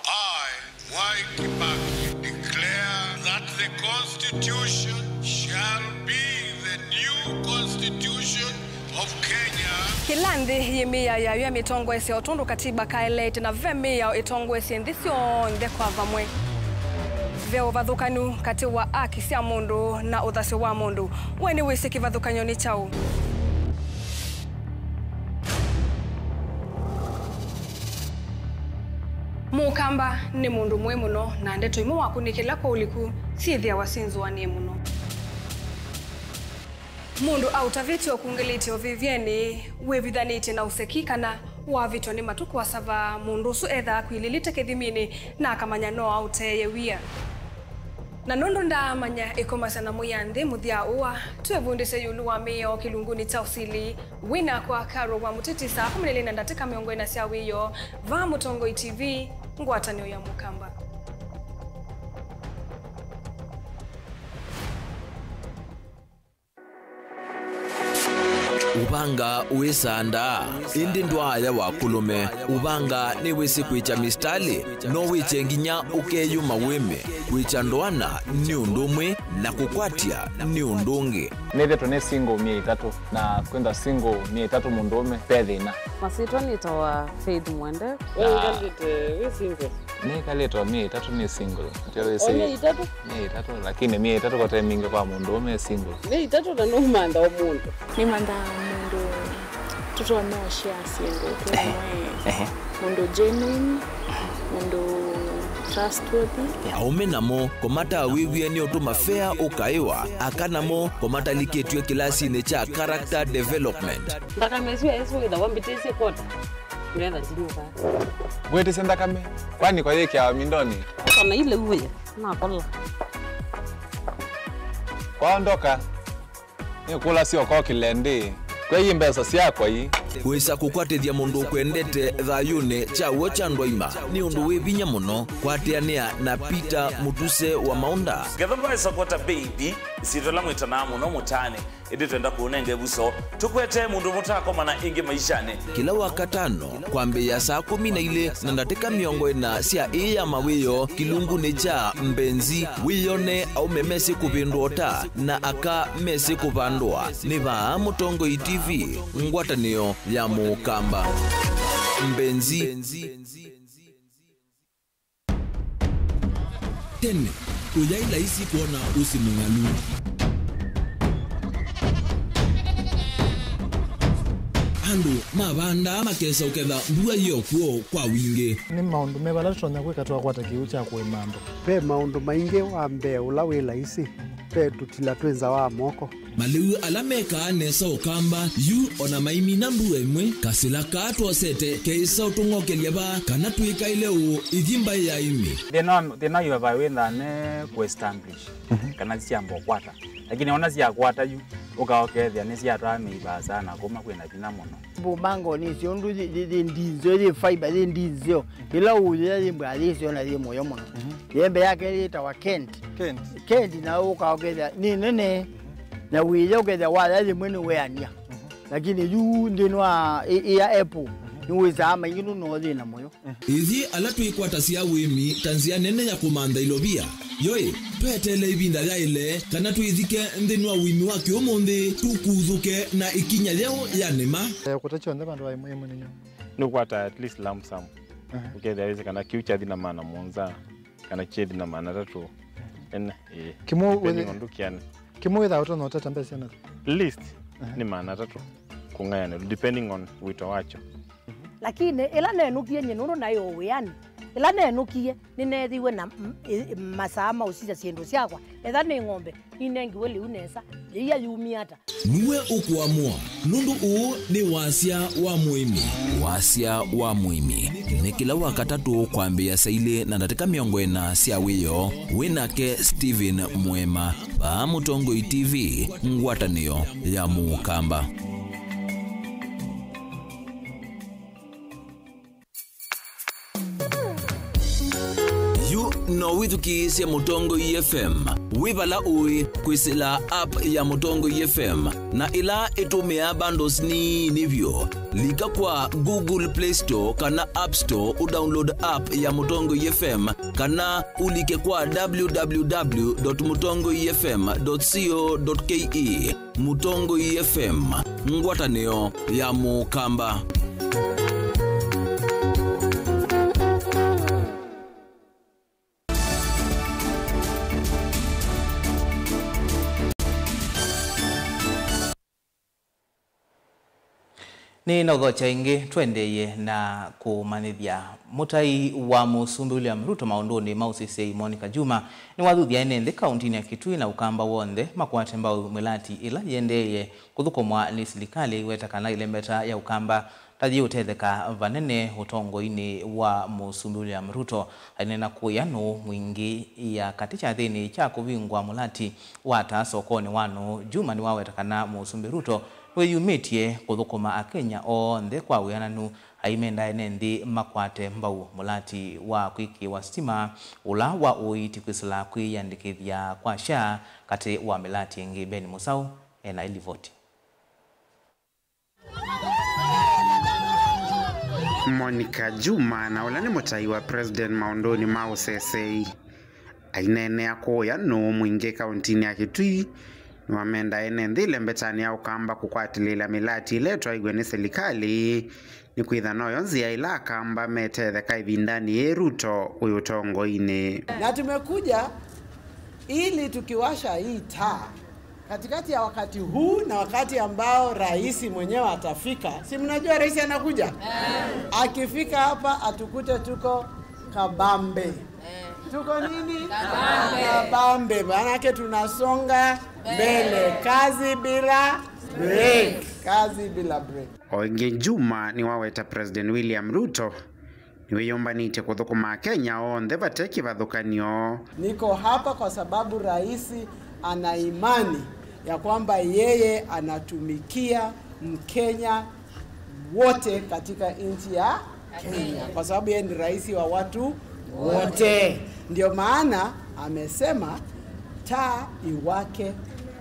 I, Mwai Kibaki, declare that the Constitution shall be the new Constitution of Kenya. Kĩla nthĩ yĩ mĩao yayo ya mĩtongoesye o tondũ katiba kaeleete, na ve mĩao ĩtongoesye nthĩ syonthe kwa vamwe. Ve ũvathũkanu katĩ wa aki sya mũndũ na ũthasyo wa mũndũ. We nĩwĩsĩ kĩvathũkany'o nĩ kyaũ? Mũkamba nĩ mũndũ mũĩ mũno, na ndeto imwe wakunĩkĩla kwa ũliku syĩthĩawa syĩ nzũanĩe mũno. Mũndũ aũtavĩtye ũkungĩlĩtye ũvĩvyenĩ wĩvithanĩtye na ũseki kana wavĩtwa nĩ matũ kũasava, mũndũ ũsu ethaa akwilĩlĩte kĩthiminĩ na akamanya no aũteeye wia. Na nũndũ ndaamanya ĩkomasya na mũya nthĩ mũthya ũa, twĩvundĩsye ĩũlũ wa mĩao kĩlungunĩ kya ũsili. Wĩ nakwa Carol wa Mũteti, saa kũmi na ilĩ na ndatĩka mĩongo ĩna sya wĩoo, vaa Mũtongoi T V, ngwatanĩo ya Mũkamba. Ũvanga wĩsandaa, ĩndĩ ndwaaya wa kũlũme. Ũvanga nĩwĩsĩ kwĩkya mistalĩ, no wĩkye nginya ũkeyũma wĩme. Kwĩkya ndoana nĩ ũndũ ũmwe, na kũkwatya nĩ ũndũ ũngĩ. Nĩthĩtwe nĩ single myei ĩtatũ, na kwĩthwa single myei ĩtatũ mũndũũme, ve thĩna. Masyĩtwa nĩtawa Faith Mwende. We wĩkalĩte wĩ single? Nĩkalĩte o myei ĩtatũ nĩ single. Nĩtyo wĩsĩ. O myei ĩtatũ? Myei ĩtatũ, lakini myei ĩtatũ kote mingĩ kwa mũndũũme e single. Myei ĩtatũ na nũmantha o mũndũ. Nĩmanthaa mũndũ tũtonya ũshare syĩndũ twĩ. Ehe. Mũndũ genuine, mũndũ trustworthy. Aũme namo kũmatawĩw'e nĩ ũndũ mafea ũkaĩwa, aka namo kũmatalikĩtw'e kĩlasinĩ kya character development. Nthakame ĩsu ya Yesũ wĩthawa mbĩtĩsye kwota. Ngetha ndinyuka. Wĩtĩsye nthakame, kwani kwa yĩkĩawa mindonĩ? Kana ile uwe, nakola. Kwaondoka, nĩkũlasya ũkokĩle ndĩ. Kwei mbesa syakwa ii. Kwĩsa kũkwatĩthya mũndũ ũkwendete thayũnĩ kya w'o kya ndwaima nĩ ũndũ wĩ vinya mũno. Kwatĩanĩa na Peter Mũtuse wa Maũnda. Ngetha mbaesa kwota baby, isyĩtwa ĩla mwĩtanaa mũno mũtaanĩ. Ĩndĩ twenda kũũnenga ĩvuso, tũkwete mũndũ mũtakomana ĩngĩ maishanĩ. Kĩla Wakatano, kwambĩĩa saa kũmi na ilĩ na ndatĩka mĩongo ĩna sya ĩĩ ya mawĩoo, kĩlungunĩ kya Mbenzi, wĩyone aũme mesĩ kũvĩndũa ũta na aka mesĩ kũvandũa. Nĩ vaa Mũtongoi T V, ngwatanĩo ya Mũkamba. Mbenzi. Tene, ũyaĩ laisi kwona ũsĩ mũng'alu. Andũ mavandaa makesa ũketha mbua yĩ o kw'o kwa wingĩ. Nĩ maũndũ me vala tũtonya kwĩka twakwata kĩw'ũ kya kũĩma andũ? Ve maũndũ maingĩ. Wa mbee ũla wĩ laisi, ve tũtila twĩ nza wa moko. Malĩu ala mekaa nesa Ũkamba, yu o na maimina mbua ĩmwe, kasĩla kaa twosete keĩsa ũtũng'okelya vaa kana twĩkaĩle ũũ ithi mbaĩ ya ĩmĩ. Thĩna wa, thĩna wa U F I wĩthaa ne kũ-establish, mhm, kana syamba ũkwata. Lakini ona syakwata yu, ũka ũkethĩa nĩsyatwaa mĩi vaasa na kuma kwĩna vinya mũno. Mbumangoni ĩsyo ũndũ yĩ, yĩ, yĩ ndinzeo, yĩ fiber, yĩ ndinzeo. Ĩla ũũyĩa yĩ mbaa yĩsyo na yĩ mũyo mũno. Mhm. Yembe yake yĩtawa Kent. Kent. Kent na ũka ũkethĩa nĩ nene. Na wĩya ũkethĩa waya yĩmwe nĩ weania. Mhm. Lakini yu nthĩnĩ wa ĩ-, ĩya apple, mhm, nĩwĩsaa maingĩ nũno thĩna mũyo. Mhm. Ithyĩ ala twĩkwatasya ũĩmi ta nzĩa nene ya kũmantha ilovia, yoĩ, tweteele ĩvinda yaĩle kana twĩthike nthĩnĩ wa ũĩmi wa kĩũmũnthĩ, tũkuthũke na ĩkinya yeũ ya nĩma. Eh, kũta kyonthe vandũ va ĩmwe ĩmwe nĩ nyũmba. Nĩũkwata at least lump sum. Mhm. Ũkethĩa wĩsĩ kana kĩu kyathi na maana mũonza, kana kyethi na maana atatũ. Ene, ĩĩ. Kĩmwe depending wĩthĩ-, on ndũkĩane. Kĩmwe wĩthaa ũtonya ũtata mbesa syana? Least, aha, nĩ maana atatũ kũng'ayanĩlwa, depending on wĩto wakyo. Lakini ĩla nenũkie nyie nũndũ naĩ o wĩanĩ, ĩla nenũkie nĩneethĩiwe na m-, ĩ-, masaa ma ũsisya syĩndũ syakwa, etha nĩ ng'ombe, ninengiwe lĩu nesa, yĩia yumie ata? Nĩwe ũkũamũa, nũndũ ũũ nĩ wasya wa mũĩmi. Wasya wa mũĩmi nĩ kĩla Wakatatũ kwambĩĩa saa ilĩ na ndatĩka mĩongo ĩna sya wĩoo. Wĩ nake Stephen Mwema, vaa Mũtongoi T V, ngwatanĩo ya Mũkamba. Yu no wĩthukĩĩsye Mũtongoi F M wĩ vala ũĩ kwĩsĩla app ya Mũtongoi F M, na ĩla ĩtũmĩaa bundles nini vyũ. Lika kwa Google Play Store kana App Store ũdownload app ya Mũtongoi F M, kana ũlike kwa w w w dot mũtongoi f m dot co dot k e. Mũtongoi F M, ngwatanĩo ya Mũkamba. Nĩ na ũthokya ĩngĩ, tũendeeye na kũmanyĩthya. Mũtai wa Mũsumbĩ William Ruto maũndũnĩ ma ũseseĩ Monica Juma nĩwathuthya ene nthĩ kaũntĩnĩ ya Kitui na Ũkamba w'onthe makwate mbau mĩlati ĩla yĩendeeye kũthũkũmwa nĩ silikalĩ, aiweta kana ĩlembeta ya Ũkamba ta yĩũtetheka vanene ũtongoinĩ wa Mũsumbĩ William Ruto. Aineena kũya nũũ mwingĩ ya katĩ kyathĩnĩ kya kũvingũa mũlati wa taa sokonĩ wa nũũ, Juma nĩwaweta kana Mũsumbĩ Ruto nĩwĩyumĩtye kũthũkũma Akenya onthe kwa wĩananu, aimenda ene nthĩ makwate mbau mũlati wa kwĩkĩĩwa sitima ũla wa ũiiti kwĩsĩla kwĩyĩandĩkĩthya kwa SHA katĩ wa mĩlati ĩngĩ. Ben Mũsaũ ena ĩlivoti. Monica Juma, na ũla nĩ mũtai wa President maũndũnĩ ma ũsesei, aineenea kũũya nũũ mwingĩ kauntinĩ ya Kitui, nĩwamenda ene nthĩ ĩlembetanĩ ya Ũkamba kũkwatĩlĩĩla mĩlati ĩla ĩtwaĩw'e nĩ silikalĩ, nĩkwĩtha noyo nzĩa ĩla Akamba metetheka ĩvindanĩ yĩĩ Ruto wĩ ũtongoinĩ. Na tumekuja ili tukiwasha hii taa katikati ya wakati huu na wakati ambao rais mwenyewe atafika, si mnajua rais anakuja? Akifika hapa atukute tuko kabambe. Tuko nini? Kabambe. Kabambe, maanake tunasonga mbele. Kazi bila break. Kazi bila break. O ĩngĩ Juma nĩwaweta President William Ruto nĩwĩyũmbanĩtye kũthũkũma Akenya onthe vate kĩvathũkany'o. Niko hapa kwa sababu rais ana imani ya kwamba yeye anatumikia Mkenya wote katika nchi ya Kenya, kwa sababu yeye ni rais wa watu wote. Ndio maana amesema taa iwake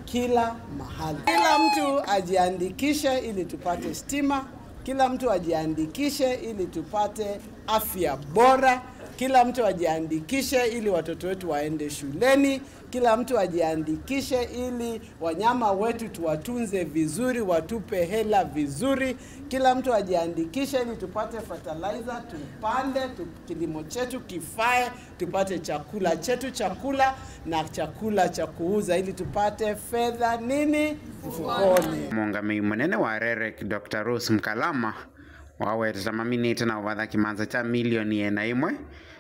kila mahali. Kila mtu ajiandikishe ili tupate stima, kila mtu ajiandikishe ili tupate afya bora, kila mtu ajiandikishe ili watoto wetu waende shuleni, kila mtu ajiandikishe ili wanyama wetu tuwatunze vizuri, watupe hela vizuri, kila mtu ajiandikishe ili tupate fertilizer, tupande, tu-, kilimo chetu kifae, tupate chakula chetu, chakula na chakula cha kuuza, ili tupate fedha nini mfukoni. Mũũngamĩi mũnene wa REREC, Doctor Rose Mkalama, wawetete maminĩte na ũvatha kĩmanza kya milioni ĩana ĩmwe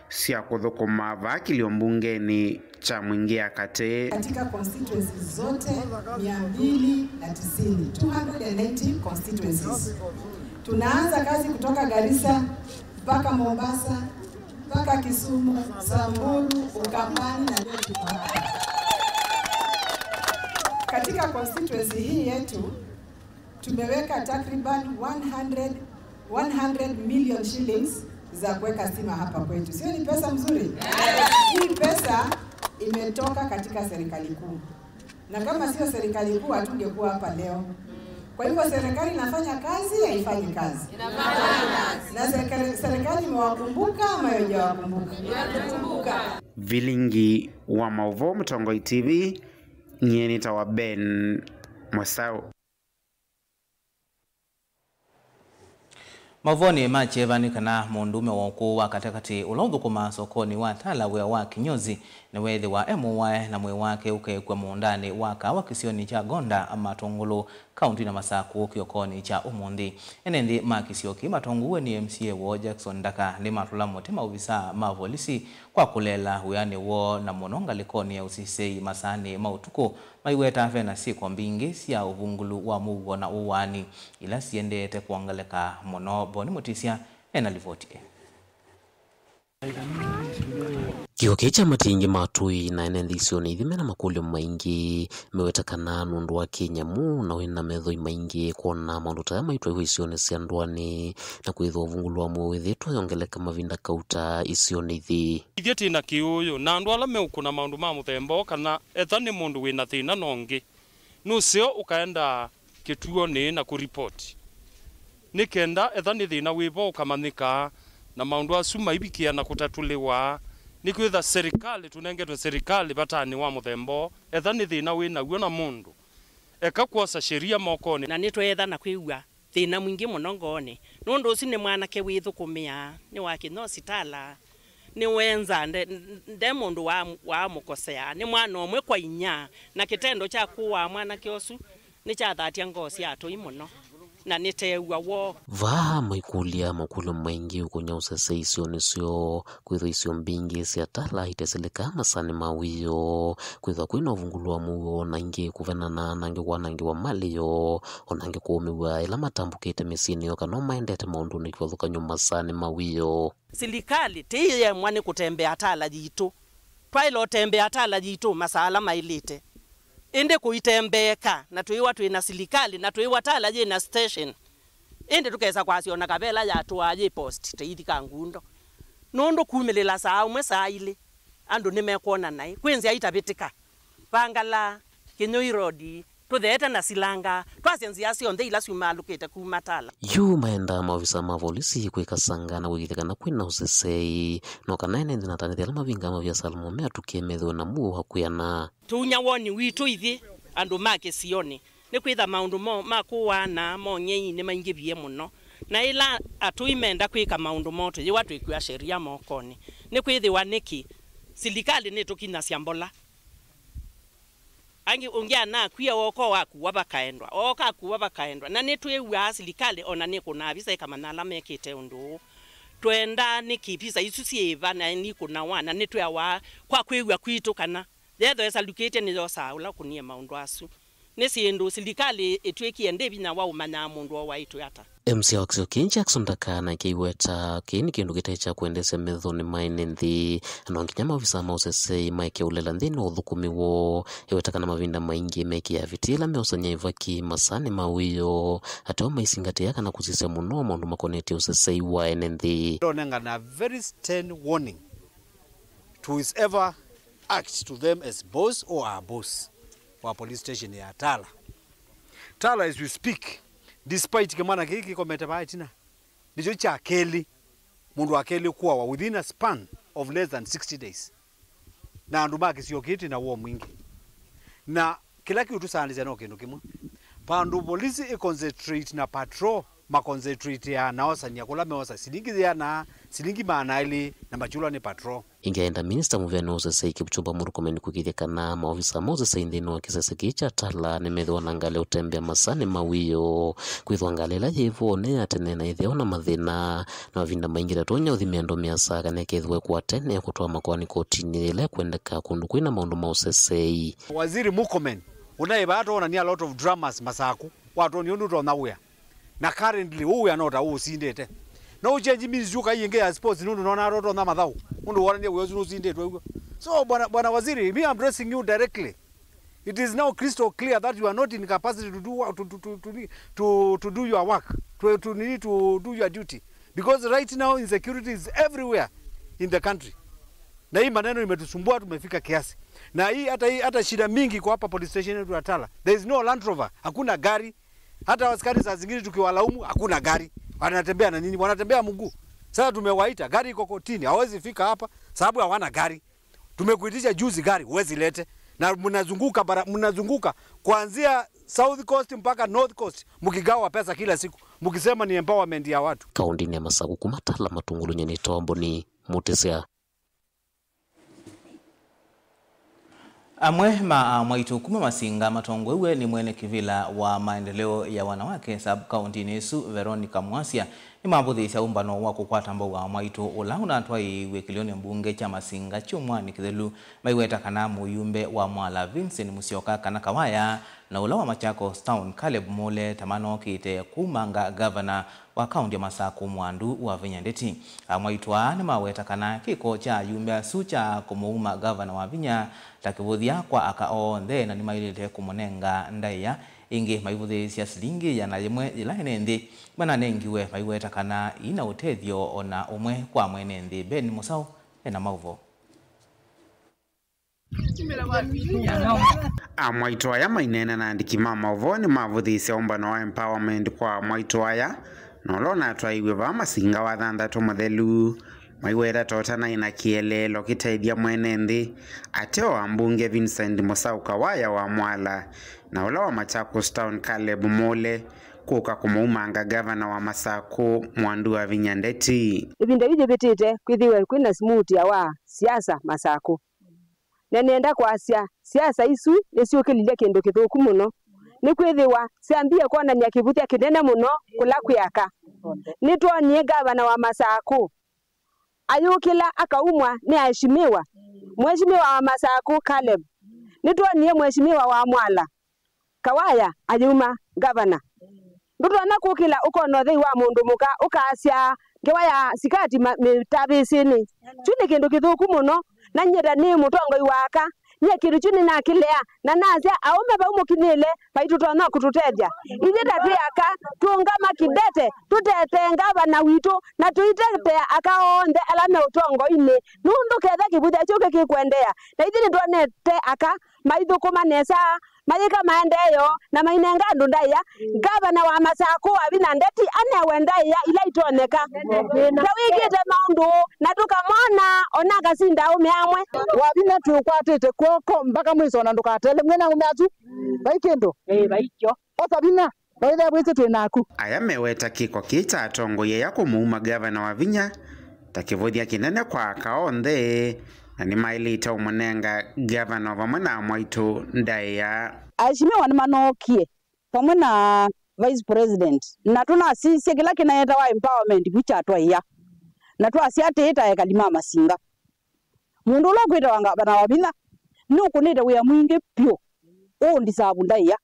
sya kũthũkũma vaa Kilio mbungenĩ kya Mwingĩ ya Katĩ. Katika constituencies zote mia mbili na tisini, two hundred and ninety constituencies. Tunaanza kazi kutoka Garissa mpaka Mombasa, mpaka Kisumu, Samburu, Ukambani na leo tuko hapa. Katika constituency hii yetu, tumeweka takriban one hundred, one hundred million shillings za kuweka stima hapa kwetu. Sio ni pesa mzuri? Hii pesa imetoka katika serikali kuu. Na kama sio serikali kuu, hatungekuwa hapa leo. Kwa hivyo serikali inafanya kazi, haifanyi kazi? Na serikali, serikali imewakumbuka ama haijawakumbuka? Vilingi wa maũvoo, Mũtongoi T V, nyie nĩtawa Ben Mũsaũ. Maũvoonĩ ma kyeva nĩ kana mũndũũme wa ũkũũ wa katĩkatĩ ũla ũthũkũmaa sokonĩ wa Tala wĩa wa kinyozi nĩweethĩwa e mũwae na mwĩĩ wake ũkekw'a mũũndanĩ wa kaawa kĩsionĩ kya Gonda Matũngũlũ, kaũntinĩ ya Masakũ kĩokonĩ kya ũmũnthĩ. Ene nthĩ ma kĩsio kĩĩ matongoew'e nĩ M C A woo Jackson Ndaka nĩmatũla mũtĩ maovisaa ma volisi kwa kũleela wĩanĩ woo, na mũno ngalĩkonĩ ya ũsisei masaanĩ ma ũtukũ. Maiweta ve na syĩko mbingĩ sya ũvungũlu wa mũuo na ũwaani ila siendete kwongeleka mũno. Boni Mũtĩsya e na livoti ĩĩ. Kĩko kĩĩ kya matingi ma tũĩ na ene nthĩ isionĩ ithi mena makũlyo maingĩ. Meweta kana nũndũ wa kĩnyamũ na wĩna methoi maingĩ kwona maũndũ ta aya maitwaĩwa isionĩ sya ndũanĩ, na kwĩthĩwa ũvungũlu wa mũuo wĩthĩĩtwe ũyongeleka mavinda kauta isionĩ ithi. Ithyĩ twĩ na kĩũũyũ na andũ ala meũkũna maũndũ ma mũthemba ũũ, kana etha nĩ mũndũ wĩ na thĩna na ũngĩ, nũseo ũkaenda kĩtuonĩ na kũripoti, nĩ kenda etha nĩ thĩna wĩvo ũkamanyĩka, na maũndũ asu maivikĩa na kũtatũlĩwa, nĩkwĩtha serikali, tũnengetwe serikali vatanĩ wa mũthemba ũũ, etha nĩ thĩna wĩ naw'o na mũndũ, eka kwosa sheria mokonĩ. Na nĩtweetha na kwĩw'a thĩna mwingĩ mũno ngoonĩ, nũndũ ũsu nĩ mwanake wĩthũkũmĩaa, nĩ wa kĩnyosi Tala, nĩwenzaa, nde, nde mũndũ wa, waamũkoseaa, nĩ mwana ũmwe kwa inyia, na kĩtendo kya kũaa mwanake ũsu nĩkyathatya ngoo sya atũi mũno, na nĩteew'a woo. Vaa maikũlya makũlyo maingĩ ũkũnya ũsese isionĩ syoo, kwĩthwa isio mbingĩ sya Tala itesĩlĩkaa masaanĩ ma wĩoo, kwĩthwa kwĩna ũvungũlu wa mũuo, na ingĩ kũvenana, na angĩ kwanangĩwa malĩ yoo, o na angĩ kũũmĩw'a ĩla matambũkĩte mĩsyĩnĩ yoo kana o maendete maũndũnĩ kĩvathũkany'o masaanĩ ma wĩoo. Silikalĩ tĩĩyemwa nĩ kũtembea Tala yitũ. Twaĩle ũtembea Tala yitũ masaa ala maĩlĩte. Ĩndĩ kũitembeeka na twĩĩwa twĩ na silikalĩ na twĩĩwa Tala yĩ na station, ĩndĩ tũkesa kwasya o na Kavela yatũaa yĩ post tĩithi ka ngundo. Nũndũ kumĩlĩla saa ũmwe, saa ilĩ, andũ nĩmekwona naĩ. Kwĩ nzĩa itavĩtĩka. Vangala, Kĩnyũi Road, Tũtheete na silanga, twasya nzĩa syonthe ila syumaalũkĩte kuma Tala. Yu maendaa maovisa ma volisi kwĩkasanga na kũĩkĩĩthya kana kwĩ na ũsesei, no kana ene nthĩ na atanĩthya ala mavingaa maviasala moo me atũkĩe methĩwe na muo wa kwĩana. Tũunya woni witũ ithyĩ andũ ma kĩsionĩ, nĩkwĩtha maũndũ mo ma kũaana mong'ei nĩmaingĩvie mũno, na ĩla atũi menda kwĩka maũndũ moo tũyĩwa twĩkw'a sheria mokonĩ. Nĩkwĩthĩwa nĩkĩ silikalĩ nĩtũkinyasya mbola? Angĩ ũngĩ anakwia, ooka wakuwa vakaendwa, ooka akuwa vakaendwa. Na nĩtwĩw'aa silikalĩ ona nĩkũnaa visa ĩkamanya ala mekĩte ũndũ ũũ. Twendaa nĩkĩ visa isu syĩva na nikũnawa, na nĩtwĩawa kwa kwĩw'a kwitũ kana yethwa ĩsalukĩtye nĩyosaa ũla ũkũnie maũndũ asu. Nĩ syĩndũ silikalĩ ĩtwĩkie ndĩ vinya wa ũmanyaa mũndũ o waitũ ata. M C a kĩsio kĩĩ Jackson Ndakana kĩiweta kĩĩ nĩ kĩndũ kĩte kya kwendeesya methonĩ ma ene nthĩ. No nginya maovisa ma ũsesei maeke ũlela nthĩnĩ wa ũthũkũmi woo. Eweta kana mavinda maingĩ mekĩaa viti ĩla meosany'a ĩvaki masaanĩ ma wĩoo, ateo maisingatĩa kana kũsisya mũno maũndũ makonetye ũsesei wa ene nthĩ. Ndonengana a very stern warning to whoever act to them as boss or our boss wa police station ya Tala. Tala, as we speak, despite kĩmwana kĩĩ kĩkomete vaa ĩtina, nĩkyo kya kelĩ, mũndũ wa kelĩ kũawa within a span of less than sixty days. Na andũ ma kĩsio kĩĩ twĩ na woo mwingĩ. Na kĩla kĩũtũsaanĩsya no kĩndũ kĩmwe. Vandũ volisi ĩ concentrate na patrol, ma concentrate ya naosany'a kũla meosa silingi yĩana, silingi maana elĩ na makyũlwa nĩ patrol. Ĩngĩ aenda minista mũvĩanĩ wa ũsesei Kipchumba Murkomen kũĩkĩĩthya kana maovisa ma ũsesei nthĩnĩ wa kĩsese kĩĩ kya Tala nĩmethĩwa na ngalĩ ya ũtembea masaanĩ ma wĩoo. Kwĩthwa ngalĩ ĩla yĩ vo nĩ ya tene na ĩthĩawa na mathĩna, na mavinda maingĩ ndatonya ũthimĩa ndomi ya saa kana ĩkethĩwa ĩkwate na ĩkũtwaa makoani kotinĩ yĩla ĩkwendeka kũndũ kwĩ na maũndũ ma ũsesei. Waziri Murkomen, ũnaĩ vaa twoonania a lot of dramas Masaku, watwonie ũndũ ũtonya wĩa. Na currently, ũũ wĩa no ta ũũsindĩte. No ũchenji means yu kai ĩngĩ ya sports nũndũ nona atotonya mathaũ. Nũndũ wonanie wĩa ũsu nũsindĩtwe ũguo. So, bwana, bwana waziri, me I'm addressing you directly. It is now crystal clear that you are not in capacity to do wo-, to, to, to, to, to, to do your work, to, to, need to do your duty. Because right now insecurity is everywhere in the country. Na hii maneno imetusumbua, tumefika kiasi. Na hii hata, hii hata shida mingi kwa hapa police station yetu ya Tala. There is no Land Rover, hakuna gari. Hata askari saa zingine tukiwalaumu, hakuna gari. Wanatembea na nini? Wanatembea mguu. Sasa tumewaita, gari iko kotini, hawezi fika hapa sababu hawana gari. Tumekuitisha juzi gari, huwezi lete. Na mnazunguka bara-, mnazunguka kuanzia South Coast mpaka North Coast, mkigawa pesa kila siku, mkisema ni empowerment ya watu. Kaũntĩnĩ ya Masaku, kuma Tala Matungulu, nyie nĩ Tomboni Mũtĩsya. Amwe ma amwaitũ kuma Masinga matongoew'e nĩ mwene kĩvĩla wa maendeleo ya wanawake sub kaũntĩnĩ ĩsu, Veronica Mwasya, nĩmavũthĩĩsya ũmbano wa kũkwata mbau wa amwaitũ ũla ũnatwaĩĩiw'e kĩlĩonĩ mbunge kya Masinga kyumwanĩ kĩthelu, maiweta kana mũyumbe wa Mwala Vincent Musyoka kana Kawaya na ũla wa Machakos Town Caleb Mule ta manookĩte kumanga gavana wa kaũntĩ ya Masaku Mwandu Wavinya Ndeti. Amwaitũ aa nĩmaweta kana kĩko kya ayumbe asu kya kũmũuma gavana Wavinya ta kĩvũthya kwa aka onthe, na nĩmaĩlĩte kũmũnenga ndaĩa ĩngĩ maivũthĩĩsya silingi ĩana yĩmwe yĩla ene nthĩ mananengiwe, maiweta kana ina ũtethyo o na ũmwe kwa mwene nthĩ. Ben Mũsaũ ena maũvoo. Amwaitũ aya maineena na andĩki ma maũvoo nĩmavũthĩĩsya ũmbano wa empowerment kwa amwaitũ aya, na ũla ũnatwaĩiw'e vaa Masinga wa thanthatũ mũthelu. Maiweta ta ũtanaĩ na kĩeleelo kĩtethya mwene nthĩ, ateo ambunge Vincent Mũsaũ Kawaya wa Mwala na ũla wa Machakos Town Caleb Mule kũka kũmũumanga gavana wa Masaku Mwandu Wavinya Ndeti. Ĩvinda yu yĩvĩtĩte kwĩthĩwe kwĩ na smoothia wa siasa Masaku. Na nĩenda kwasya, siasa isu nĩsyũkĩlilye kĩndũ kĩthũku mũno, nĩkwĩthĩwa syambie kwonany'a kĩvũthya kĩnene mũno kũla kwĩ aka. Nĩtwonie gavana wa Masaku ayũkĩla akaumwa nĩ aheshimiwa, Mheshimiwa wa Masaku Caleb. Nĩtwonie Mheshimiwa wa Mwala Kawaya ayuma gavana. Ndũtonya kũkĩla ũkona ũthei wa mũndũ mũka ũkasya ngewa ya sikati ma-, mĩtavĩsĩnĩ. Kyu nĩ kĩndũ kĩthũku mũno, na nyie ta nĩ mũtongoi wa aka, nyie kĩndũ kyu nĩnakĩlea, na nasya aũme vau mũkinyĩle vai tũtonya kũtũtethya. Ithyĩ ta twĩ aka, tũũngama kĩndete, tũtetee ngavana witũ, na tũitetea aka onthe ala me ũtongoinĩ, nũndũ ketha kĩvũthya kyũke kĩkũendeea, na ithyĩ nĩtwonete aka maithũkũma nesa mayĩka maendeeo na mainenga andũ ndaĩa. Ngavana wa Masakũ Wavinya Ndeti anewe ndaĩa ila itonyeka. Ta wĩkĩte maũndũ na tũkamwona, ona akasinda aũme amwe. Wavinya tũkwatĩte kw'oko mpaka mwĩso na ndũkatelemw'e nĩ aũme asu. Vai kĩndũ. Ĩĩ, vai kyo. Osa vinya, vaithe wĩsĩ twĩ naku. Aya meweta kĩko kĩĩ kya atongoi aya kũmũuma Ngavana Wavinya ta kĩvũthya kĩnene kwa aka onthe, na nĩmaĩlĩte ũmũnenga Ngavana o vamwe na amwaitũ ndaĩa. Aheshimiwa nĩmanookie vamwe na Vice President, na tũnasisye kĩla kĩneetawa empowerment vu kyatwaĩa, na twasya atĩĩ ta ekali ma Masinga. Mũndũ ũla ũkwĩtawa Ngavana Wavinya nũkũnĩte wĩa mwingĩ vyũ ũũndisavu ndaĩa.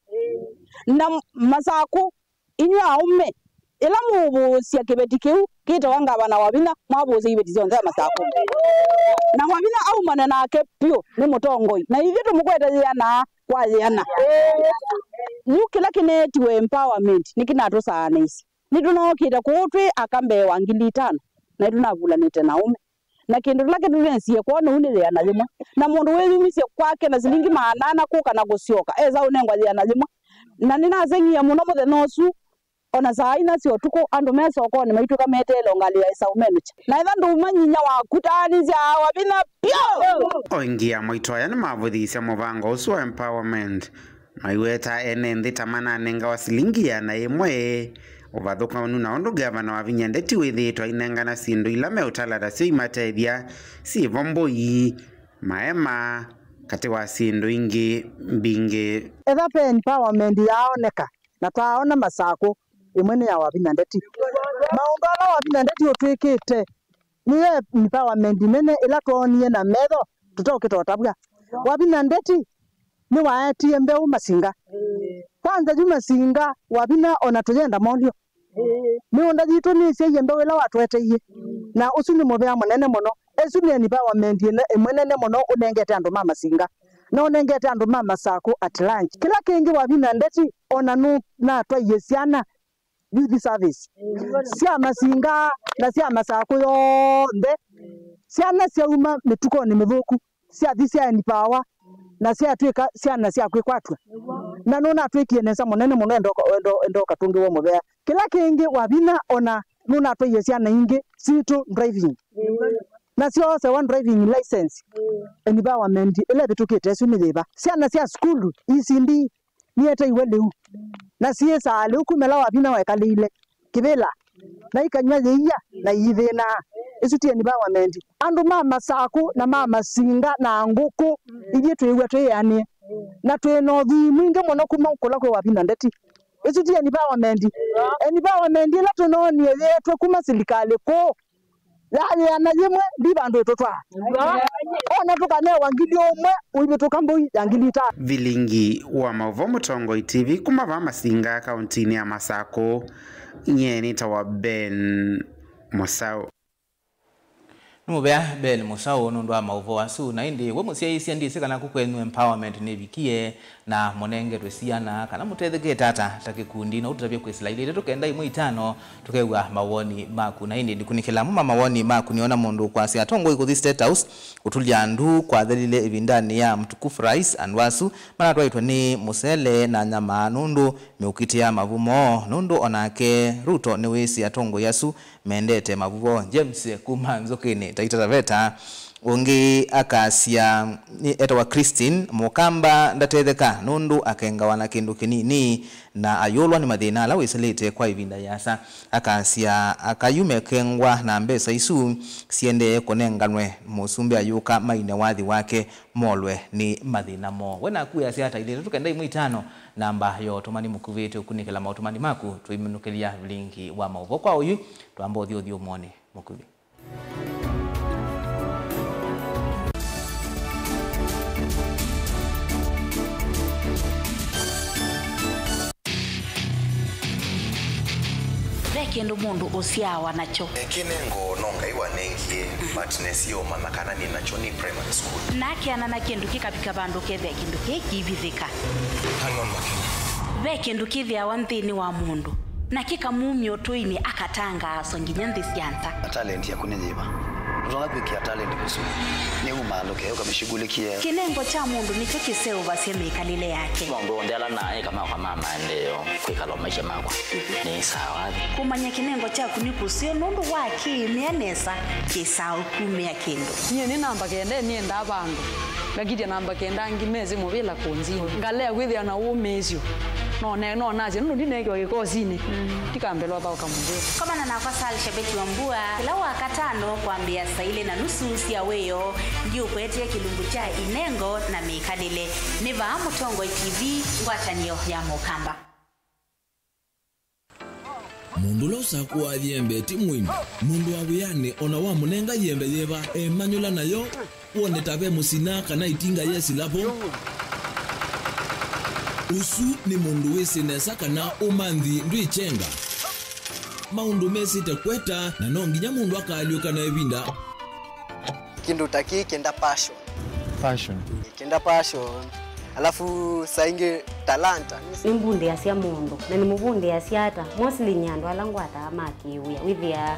Na Masakũ, inyw'ĩ aũme, ĩla mũũvũũsya kĩveti kĩu kĩtawa Ngavana Wavinya, mwavũũsya iveti syonthe sya Masakũ. Na Wavinya aumane nake vyũ nĩ mũtongoi, na ithyĩ tũmũkwete yĩana kwa yĩana. Yu kĩla kĩneetiwe empowerment nĩkĩnatũsaanĩisye. Nĩtũnookĩte kũũ twĩ aka mbee wa ngili itano, na nĩtũnavulanĩte na aũme. Na kĩndũ kĩla kĩtũnesie kwoo nĩu nĩ yĩana yĩmwe. Na mũndũ wĩyumisye kwake na silingi maana ana kũka na kũsyoka, esa ũnengwa yĩana yĩmwe. Na nĩnaseng'ie mũno mũthenya ũsu, o na saa inya sya ũtukũ, andũ me sokonĩ maitw'ĩka meteele o ngalĩ ya ĩsaũ menũkye. Na ethwa ndũmanyinya waku, taanĩsya Wavinya vyũ! O ĩngĩ amwaitũ aya nĩmavũthisye mũvango ũsu wa empowerment. Maiweta ene nthĩ ta mananengawa silingi yĩana yĩmwe, ũvathũkanu na ũndũ Ngavana Wavinya Ndeti wĩthĩĩtwe ainengana syĩndũ ila meũtala tasyo imatethya, syĩvo mbũi, maema, katĩ wa syĩndũ ingĩ mbingĩ. Etha ve empowerment yaaoneka, na twaaona Masakũ, ĩmwe nĩ ya Wavinya Ndeti. Maũndũ ala Wavinya Ndeti ũtwĩkĩte, nĩyo empowerment nene ĩla twoonie na metho tũteũkĩta ũtavw'a. Wavinya Ndeti nĩwaetie mbeũ Masinga. Kwanza yu Masinga, Wavinya ona tũyenda molyo. Mĩũnda yitũ nĩsyaie mbeũ ĩla watũeteie. Na ũsu nĩ mũvea mũnene mũno. Ĩsu nĩ empowerment ĩla ĩmwe nene mũno ũnengete andũ ma Masinga. Na ũnengete andũ ma Masakũ at large. Kĩla kĩngĩ Wavinya Ndeti ona nũnatwaie syana youth service sya Masinga na sya Masakũ yonthe. Syana syauma mĩtukonĩ mĩthũku, syathi sya empower, na syatw'ĩka syana sya kwĩkwatw'a. Na nũnatwĩkie nesa mũnene mũno, endoka, endo, endoka tũngĩwa mũvea. Kĩla kĩngĩ Wavinya ona nũnatwaie syana ingĩ sitũ driving. Na syoosewa driving license. Empowerment ĩla ĩvĩtũkĩte ĩsu nĩ yĩva? Syana sya sukulu, E C D, nĩeteiwe lĩu. Na syĩsaa lĩu kuma ĩla Wavinya wekalĩile kĩvĩla, na ikanyw'a yĩia, na iithĩnaa. Ĩsu ti empowerment. Andũ ma Masakũ na ma Masinga na Ngũkũ, ithyĩ twĩw'a twĩanĩe. Na twĩ na ũthwii mwingĩ mũno kuma kũla kwĩ Wavinya Ndeti. Ĩsu ti empowerment. Empowerment ĩla tũnoonie yeetwe kuma silikalĩ kũũ. Ya yĩana yĩmwe, ndi vandũ ĩtũtwaa. Ona tũkanewa ngili ũmwe, ũivĩtũka mbũi ya ngili itano. Vilingi wa maũvoo Mũtongoi T V kuma vaa Masinga, kauntinĩ ya Masakũ, nyie nĩtawa Ben Mũsaũ. Nĩ mũvea Ben Mũsaũ nũndũ wa maũvoo asu. Na ĩndĩ we mũsyaĩĩsya, ndyĩsĩ kana kũkwenyu empowerment nĩvikie, na mũnengetwe syana, kana mũtethekete ata ta kĩkundi, no ũtũtavye kwĩsĩla ilĩ itatũ kenda ĩmwe itano, tũkew'a mawoni maku. Na ĩndĩ ndikunĩkĩla amwe ma mawoni maku, nĩona mũndũ ũkwasya, atongoi kũthi State House kũtulya ndu kwathelile ĩvindanĩ ya Mtukufu Rais. Andũ asu manatwaĩtwe nĩ mũsele na nyama nũndũ meũkitĩa mavu moo, nũndũ onake Ruto nĩwĩsĩ atongoi asu mendete mavuvo. James kuma Nzũkĩnĩ, Taita Taveta. Ũngĩ akasya, nĩ etawa Christine, Mũkamba ndatetheka nũndũ akengawa na kĩndũ kĩnini na ayũlwa nĩ mathĩna ala wĩsĩlĩte kwa ĩvinda yĩasa. Akasya, akayu mekengwa na mbesa isu siendee kũnenganwe mũsumbĩ ayũka maine wathi wake molwe nĩ mathĩna moo. We naku wĩasya ata? Ilĩ itatũ kenda ĩmwe itano, namba ya ũtũmani mũkuvĩ. Tũkunĩkĩla maũtũmani maku tũiminũkĩlya vilingi wa maũvoo. Kwa ũyu, twamba ũthi ũthyũmũonĩ mũkuvĩ. Ve kĩndũ mũndũ ũsyaawa nakyo. Kĩnengo no Ngai wanengie, but nesie ũmanya kana nĩ nakyo nĩ primary school. Na akeana na kĩndũ kĩkavika vandũ ũkethĩa kĩndũ kĩĩ kĩivithĩka. Hang on, Makena. Ve kĩndũ kĩthĩawa nthĩnĩ wa mũndũ, na kĩkamumya ũtũinĩ, akatangaaswa nginya nthĩ sya nza. Na talent yaku nĩ yĩva? Ũtonya kwĩkĩa talent ĩsu nĩ umaalũke ũkamĩshughulikie. Kĩnengo kya mũndũ nĩkyo kĩseũvasya mĩkalĩle yake. Maũndũ onthe ala naĩ kamakwa ma maendeeo kwĩkala o maisha makwa nĩ sawa. Kũmanya kĩnengo kyaku nĩ kũseo nũndũ wa kĩĩmĩa nesa kĩsaa ũkumĩa kĩndũ. Nyie nĩ namba kenda nĩendaa vandũ. Ngakitya namba kenda angĩ mesĩ mũvĩla kũnzinĩ. Ngalea kwĩthĩa na ũmĩĩsyo. No ne-, no nasye nũndũ ndineekiwa kĩkosinĩ. Ndikambĩlwa thaũka mũvĩla. Komana nakwa Sal Shabeti wa Mbua kĩla Wakatano kwambĩĩa saa ilĩ na nusu sya wĩoo. Ndiũkwetee kĩlungu kya inengo na mĩkalĩle. Nĩ vaa Mũtongoi T V, ngwatanĩo ya Mũkamba. Mũndũ ũla ũsakũaa yembe ti mũini. Mũndũ wa wĩanĩ o na wamũnenga yembe yĩva, emanyũla nayo, wone ta ve mũsina kana itinga yesila vo. Ũsu nĩ mũndũ wĩsĩ nesa kana ũmanthi ndwĩkyenga. Maũndũ mesĩte kweta, na no nginya mũndũ akaalyũka na ĩvinda. Kĩndũ ta kĩĩ kĩenda passion. Passion. Kĩenda passion. Alafu saa ingĩ talanta. Nĩmbundĩasya mũndũ, na nĩmũvundĩasya ata? Mostly nĩ andũ ala ngwataa ma kĩwĩa. Wĩthĩaa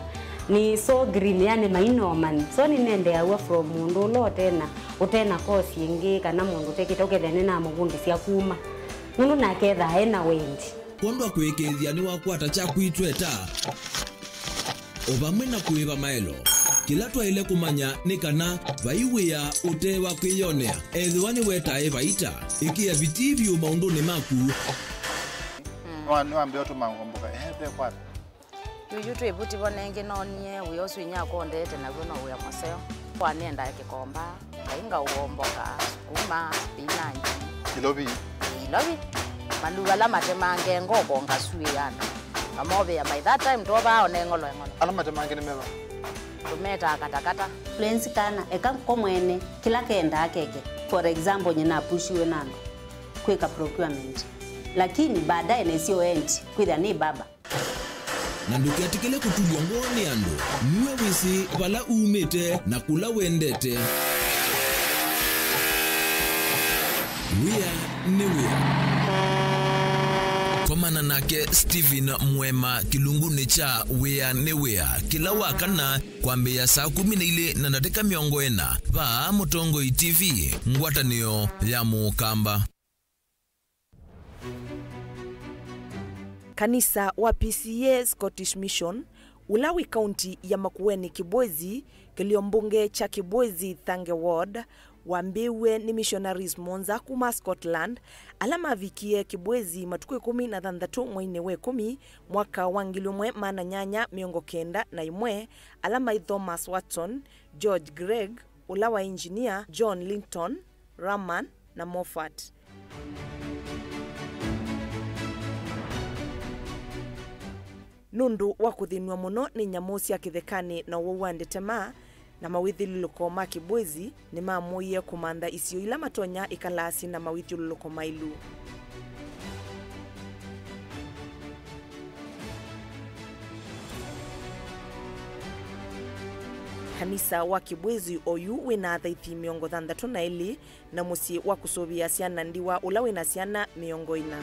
nĩ so green, yani mainomani. So nĩnendeaw'a from mũndũ ũla ũtena, ũtena course ĩngĩ, kana mũndũ ũtekĩte, ũkethĩa nĩnamũvundĩsya kuma. Nũndũ nake ethaa ena wendi. Kwondũ wa kũĩkĩĩthya nĩwakwata kyaku itweta. O vamwe na kũĩva maelo, kĩla twaĩle kũmanya nĩ kana vai wĩa ũte wa kwĩyonea, ethĩwa nĩwetae vaita. Ĩkĩa vitii vyũ maũndũnĩ maku. Nĩwa-, nĩwambĩĩa ũtũma ngomboka, ehe, ve kwata. Yuyu twĩ vuti vo nengĩ noonie wĩa ũsu inyakwa ũndeete naw'o no wĩa mũseo. Kwa nĩendaa kĩkomba. Ngai ngaũomboka, sukuma, spinach. Ilovi. Ilovi. Maluu ala matemange ngoko ngasuĩana. Ngamovĩa by that time twovaa one ng'olo eng'olo. Ala matemange nĩ meva? Tũmetaa katakata. Lwenzi kana, eka ko mwene, kĩla kendaa keke. For example, nyie napushiwe na andũ kwĩka procurement. Lakini baadaye nĩsyo end, kwĩthĩa nĩ baba. Na ndũketĩkĩle kũtulw'a ngoo nĩ andũ. Nue wĩsĩ vala umĩte na kũla wendete. Wĩa nĩ wĩa. Komana nake Stephen Mwema kĩlungunĩ kya Wĩa nĩ Wĩa kĩla Wakana kwambĩĩa saa kũmi na ilĩ na ndatĩka mĩongo ĩna vaa Mũtongoi T V, ngwatanĩo ya Mũkamba. Kanisa wa P C E A Scottish Mission, ũla wĩ kaunti ya Makueni Kibwezi, kĩlio mbunge kya Kibwezi Thange Ward, wambĩĩw'e nĩ missionaries mũonza kuma Scotland, ala mavikie Kibwezi matukũ ĩkũmi na thanthatũ mweinĩ wa ĩkũmi, mwaka wa ngili ũmwe maana nyanya mĩongo kenda na ĩmwe, ala maĩ Thomas Watson, George Gregg, ũla wa engineer, John Linton, Rahman, na Moffat. Nũndũ wa kũthĩnw'a mũno nĩ nyamũ sya kĩthekanĩ na ũwau wa ndetema na mawĩthyũlũlũko ma Kibwezi, nĩmamũie kũmantha isio ila matonya ĩkalaa syĩ na mawĩthyũlũlũko maĩlu. Kanisa wa Kibwezi oyu wĩ na athaithi mĩongo thanthatũ na elĩ na mũsyĩ wa kũsũvĩa syana ndiwa ũla wĩ na syana mĩongo ĩna.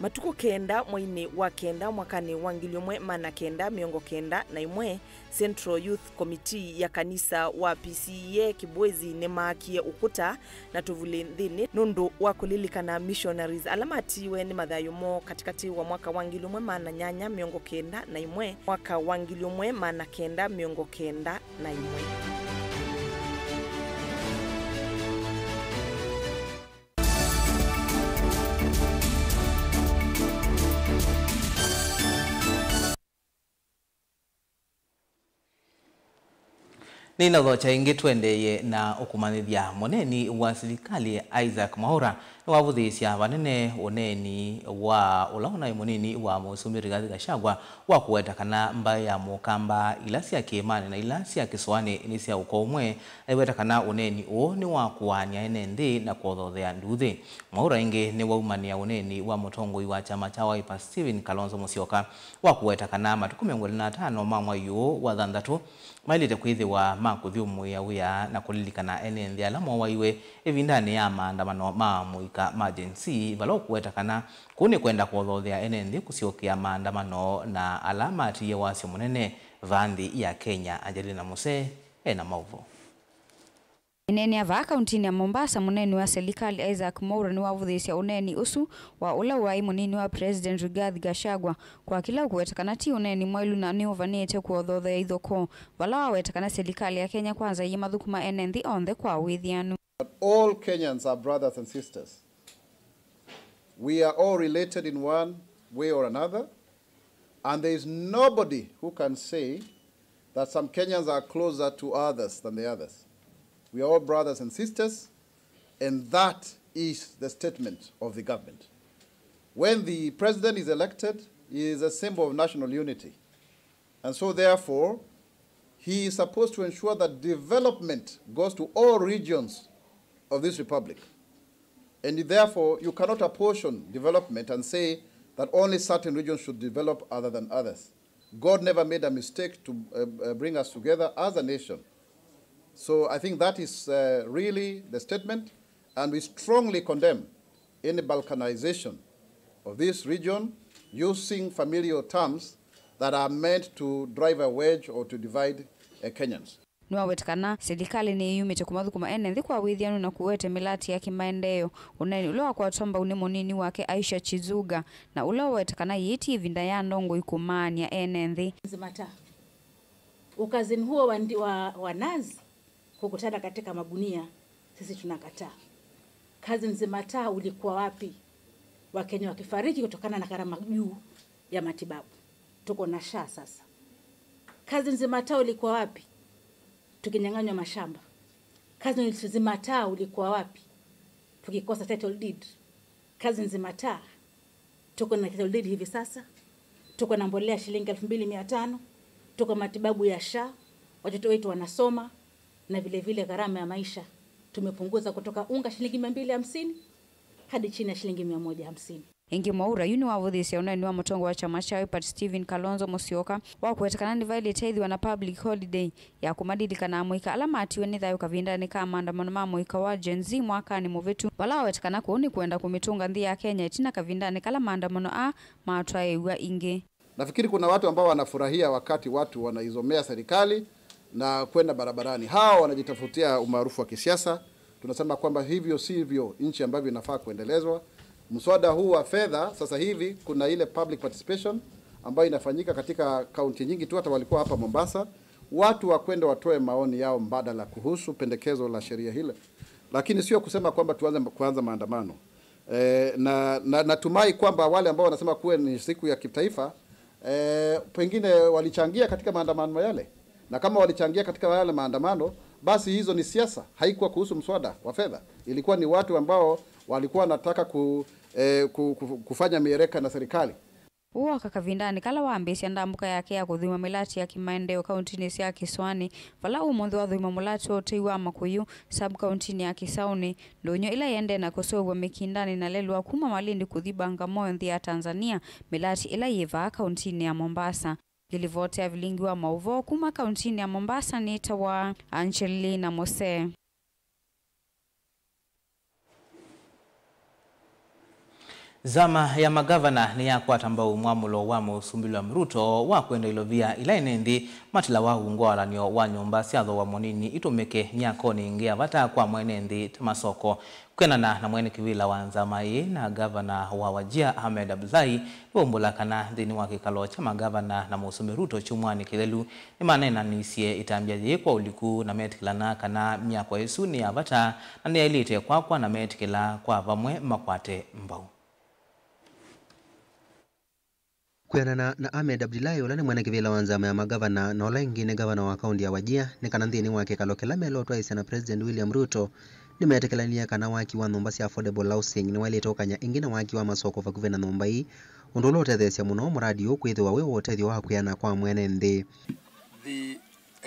Matukũ kenda mweinĩ wa kenda mwakanĩ wa ngili ũmwe maana kenda mĩongo kenda na ĩmwe, Central Youth Committee ya kanisa wa P C E A Kibwezi nĩmaakie ũkũta na tũvulĩ nthĩnĩ nũndũ wa kũlilikana missionaries ala matiiwe nĩ mathayũ moo katĩkatĩ wa mwaka wa ngili ũmwe maana nyanya mĩongo kenda na ĩmwe, mwaka wa ngili ũmwe maana kenda mĩongo kenda na ĩmwe. Nĩnathokya ĩngĩ tũendeeye na ũkũmanyĩthya. Mũneeni wa silikalĩ Isaac Mwaũra nĩwavũthĩĩsya vanene ũneeni wa ũla ũnaĩ mũnini wa mũsumbĩ Rigathi Gachagua wa kũweta kana mbaĩ ya Mũkamba ila sya kĩĩmanĩ na ila sya kĩsũanĩ nĩ sya ũko ũmwe. Aiweta kana ũneeni ũũ nĩ wa kũaany'a ene nthĩ na kũothothea nduuthĩ. Mwaũra ĩngĩ nĩwaumanĩa ũneeni wa mũtongoi wa kyama kya Wiper Stephen Kalonzo Musyoka wa kũweta kana matukũ mĩongo ĩlĩ na atano ma mwai ũũ wa thanthatũ maĩlĩte kwĩthĩwa ma kũthyũmũĩa wĩa na kũlilikana ene nthĩ ala moowaiwe ĩvindanĩ ya maandamano ma mũi-, ka ma Gen Z, vala ũkũweta kana kũu nĩ kwenda kũthothea ene nthĩ kũsyokea maandamano na ala matiie wasyo mũnene vaa nthĩ ya Kenya. Angelina Musee ena maũvoo. Aineenea vaa kauntinĩ ya Mombasa, mũneeni wa selikalĩ Isaac Mwaura nĩwavũthĩĩsya ũneeni ũsu wa ũla waĩ mũnini wa President Rigathi Gachagua kwa kĩla ũkũweta kana ti ũneeni mwaĩlu na nĩũvanĩĩte kũothoothea ithokoo, vala waweta kana selikalĩ ya Kenya Kwanza yĩmathũkũma ene nthĩ onthe kwa wĩthĩanu. But all Kenyans are brothers and sisters. We are all related in one way or another, and there is nobody who can say that some Kenyans are closer to others than the others. We are all brothers and sisters, and that is the statement of the government. When the president is elected, he is a symbol of national unity. And so, therefore, he is supposed to ensure that development goes to all regions of this republic. And therefore, you cannot apportion development and say that only certain regions should develop other than others. God never made a mistake to, uh, uh, bring us together as a nation. So I think that is, uh, really the statement, and we strongly condemn any balkanization of this region using familial terms that are meant to drive a wedge or to divide, uh, Kenyans. Nĩwaweta kana silikalĩ nĩyĩumĩte kũmathũkũma ene nthĩ kwa wĩthĩanu na kũwete mĩlati ya kĩmaendeeo, ũneeni ũla wakwatwa mbau nĩ mũnini wake Aisha Chizuga, na ũla waweta kana yĩĩ ti ĩvinda ya ndongoi kũmaany'a ene nthĩ. Nzimata. Ukazini huo wa ndi-, wa, wa nazi kukutana katika magunia, sisi tunakataa. Kazi nzima taa ulikuwa wapi? Wakenya wakifariki kutokana na gharama juu ya matibabu. Tuko na SHA sasa. Kazi nzima taa ulikuwa wapi? Tukinyang'anywa mashamba. Kazi nzima taa ulikuwa wapi? Tukikosa title deed. Kazi nzima taa. Tuko na title deed hivi sasa. Tuko na mbolea shilingi elfu mbili mia tano. Tuko matibabu ya SHA. Watoto wetu wanasoma. Na vile vile gharama ya maisha tumepunguza kutoka unga shilingi mia mbili hamsini hadi chini ya shilingi mia moja hamsini. Ĩngĩ Mwaura yu nĩwavũthĩĩsye ũneeni wa mũtongoi wa kyama kya Wiper Stephen Kalonzo Musyoka wa kũweta kana nĩvaĩlĩte ĩthĩwa na public holiday ya kũmalilikana amũika ala matiwe nĩ thayũ kavindanĩ ka maandamano ma mũika wa Gen Z mwakanĩ mũvĩtu, vala waweta kana kũu nĩ kwenda kũmĩtũnga nthĩ ya Kenya ĩtina kavindanĩ kala maandamano aa matwaĩĩw'a ĩngĩ. Nafikiri kuna watu ambao wanafurahia wakati watu wanaizomea serikali na kwenda barabarani. Hao wanajitafutia umaarufu wa kisiasa. Tunasema kwamba hivyo sivyo nchi ambavyo inafaa kuendelezwa. Mswada huu wa fedha, sasa hivi kuna ile public participation ambayo inafanyika katika kaunti nyingi tu, hata walikuwa hapa Mombasa. Watu wakwenda watoe maoni yao mbadala kuhusu pendekezo la sheria hilo. Lakini sio kusema kwamba tuanze, kuanza maandamano. Eh, na, na, natumai kwamba wale ambao wanasema kuwa ni siku ya kitaifa, eh, pengine walichangia katika maandamano yale. Na kama walichangia katika yale maandamano, basi hizo ni siasa. Haikuwa kuhusu mswada wa fedha. Ilikuwa ni watu ambao walikuwa wanataka ku-, eh, ku-, ku-, kufanya miereka na serikali. Ũu woka kavindanĩ kala wambĩĩsya ndambũka yake ya kũthũima mĩlati ya kĩmaendeeo kauntinĩ sya Kĩsũanĩ, vala ũmũnthĩ wathũima mũlati wa ũtei wa Makũyũ, sub-kauntinĩ ya Kĩsaũnĩ, ndũnyũ ĩla ĩendee na kũseũvw'a Mĩkindanĩ na lelũa kuma Malindi kũthi Bagamoyo nthĩ ya Tanzania, mĩlati ĩla yĩ vaa kauntinĩ ya Mombasa. Ngĩlivoti ya vilingi wa maũvoo kuma kauntinĩ ya Mombasa nĩtawa Angelina Mose. Nzama ya magavana nĩyakwata mbau mwamũlo wa Mũsumbĩ William Ruto wa kwenda ilovia ila ene nthĩ matilawa ungu wa walan'yo wa nyũmba sya thooa mũnini itũmĩke myakonĩ ĩngĩ ya vata kwa mwene nthĩ ta masoko. Kwĩanana na mwene kĩvĩla wa nzama ĩĩ na ngavana wa Wajir Ahmed Abdullahi, nĩwaumbũla kana nthĩnĩ wa kĩkalo kya magavana na Mũsumbĩ Ruto kyumwanĩ kĩthelu, nĩmaneenanisye ĩtambya yĩĩ kwa ũliku na metĩkĩlana kana myako ĩsu nĩ ya vata na nĩyaĩlĩte kwakwa, na meetĩkĩla kwa vamwe makwate mbau. Kwĩanana na Ahmed Abdullahi, ũla nĩ mwene kĩvĩla wa nzama ya magavana na ũla ĩngĩ nĩ ngavana wa kaunti ya Wajir, nĩ kana nthĩnĩ wa kĩkalo kĩla melotwaĩsya na President William Ruto, nĩmetĩkĩlanie kana waki wa nyũmba sya affordable housing nĩwaĩlĩte ũkany'a ĩngĩ na waki wa masoko vakuvĩ na nyũmba ii, ũndũ ũla ũtetheesya mũno mũradi ũũ kwĩthĩwa wĩ wa ũtethyo wa kwĩana kwa mwene nthĩ. The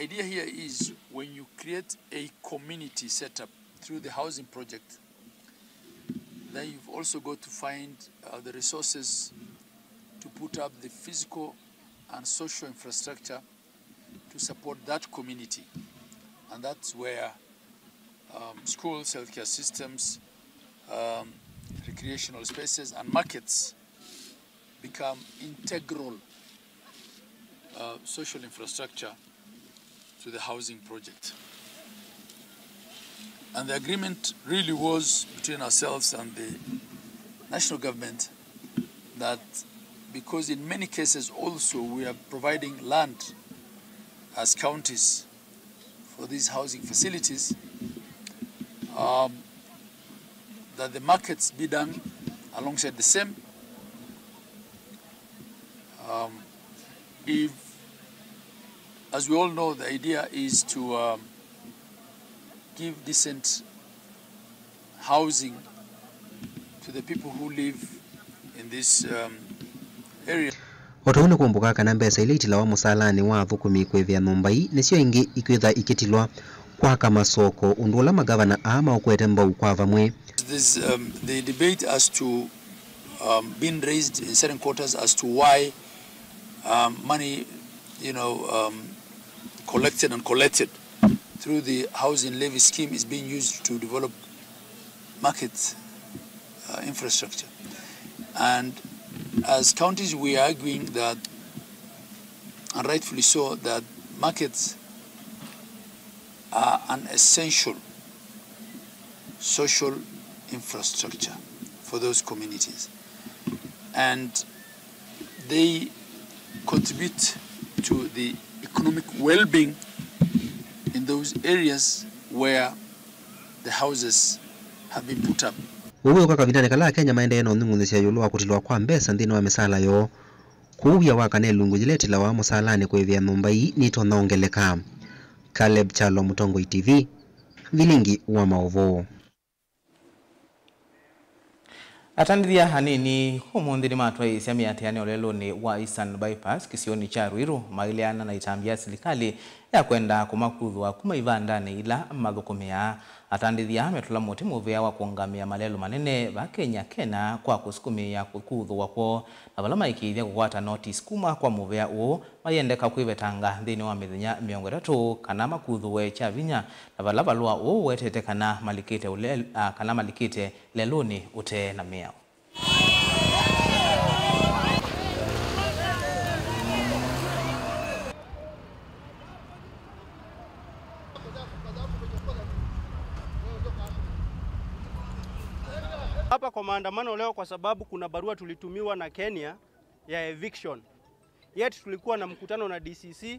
idea here is when you create a community setup through the housing project, then you've also got to find, uh, the resources to put up the physical and social infrastructure to support that community. And that's where, um, schools, healthcare systems, um, recreational spaces and markets become integral, uh, social infrastructure to the housing project. And the agreement really was between ourselves and the national government that, because in many cases also we are providing land as counties for these housing facilities, um, that the markets be done alongside the same. Um, if, as we all know, the idea is to, um, give decent housing to the people who live in this, um, area. O ta ũu nĩkũmbũkaa kana mbesa ila itilawa mũsaalanĩ wa athũkũmi kwĩvĩa nyũmba ii nĩsyo ĩngĩ ikwĩtha ikĩtilwa kwaka masoko, ũndũ ũla magavana aa maũkwete mbau kwa vamwe. This, um, the debate as to, um, being raised in certain quarters as to why, um, money, you know, um, collected and collected through the housing levy scheme is being used to develop market, uh, infrastructure. And as counties, we are arguing that, and rightfully so, that markets are an essential social infrastructure for those communities. And they contribute to the economic well-being in those areas where the houses have been put up. Ũu wĩũka kavindanĩ kala Akenya maendee na ũnyung'unyĩsya ĩũlũ wa kũtilwa kwa mbesa nthĩnĩ wa mĩsaala yoo. Kwoou wia wa kana ĩlungu yĩla ĩtilawa mũsaalanĩ kũĩvĩa nyũmba ii nĩtonya ongeleka. Caleb Kyalo, Mũtongoi T V, Vilingi wa Maũvoo. Atandĩthya anini ũmũnthĩ nĩmatwaĩĩsya mĩatĩanĩo lelũnĩ wa Eastern Bypass kĩsionĩ kya Ruiru, maileana na ĩtambya ya silikalĩ ya kwenda kũmakuthũa kuma ivandanĩ ila mathũkũmĩaa. Atandĩthya metũla mũtĩ mũvea wa kũũngamĩa malelũ manene va Kenya kena kwa kũsukumĩĩa kũkuthũwa kwoo, na vala maĩkĩĩthya kũkwata notisi kuma kwa mũvea ũũ, mayendeka kwĩvetanga nthĩnĩ wa mĩthenya mĩongo ĩtatũ kana makuthũwe kya vinya, na vala valũa ũũ ũwetete kana malikĩte ũle-, a, kana malikĩte lelũnĩ ũtee na mĩao. Hapa kwa maandamano leo kwa sababu kuna barua tulitumiwa na Kenya ya eviction. Yet tulikuwa na mkutano na D C C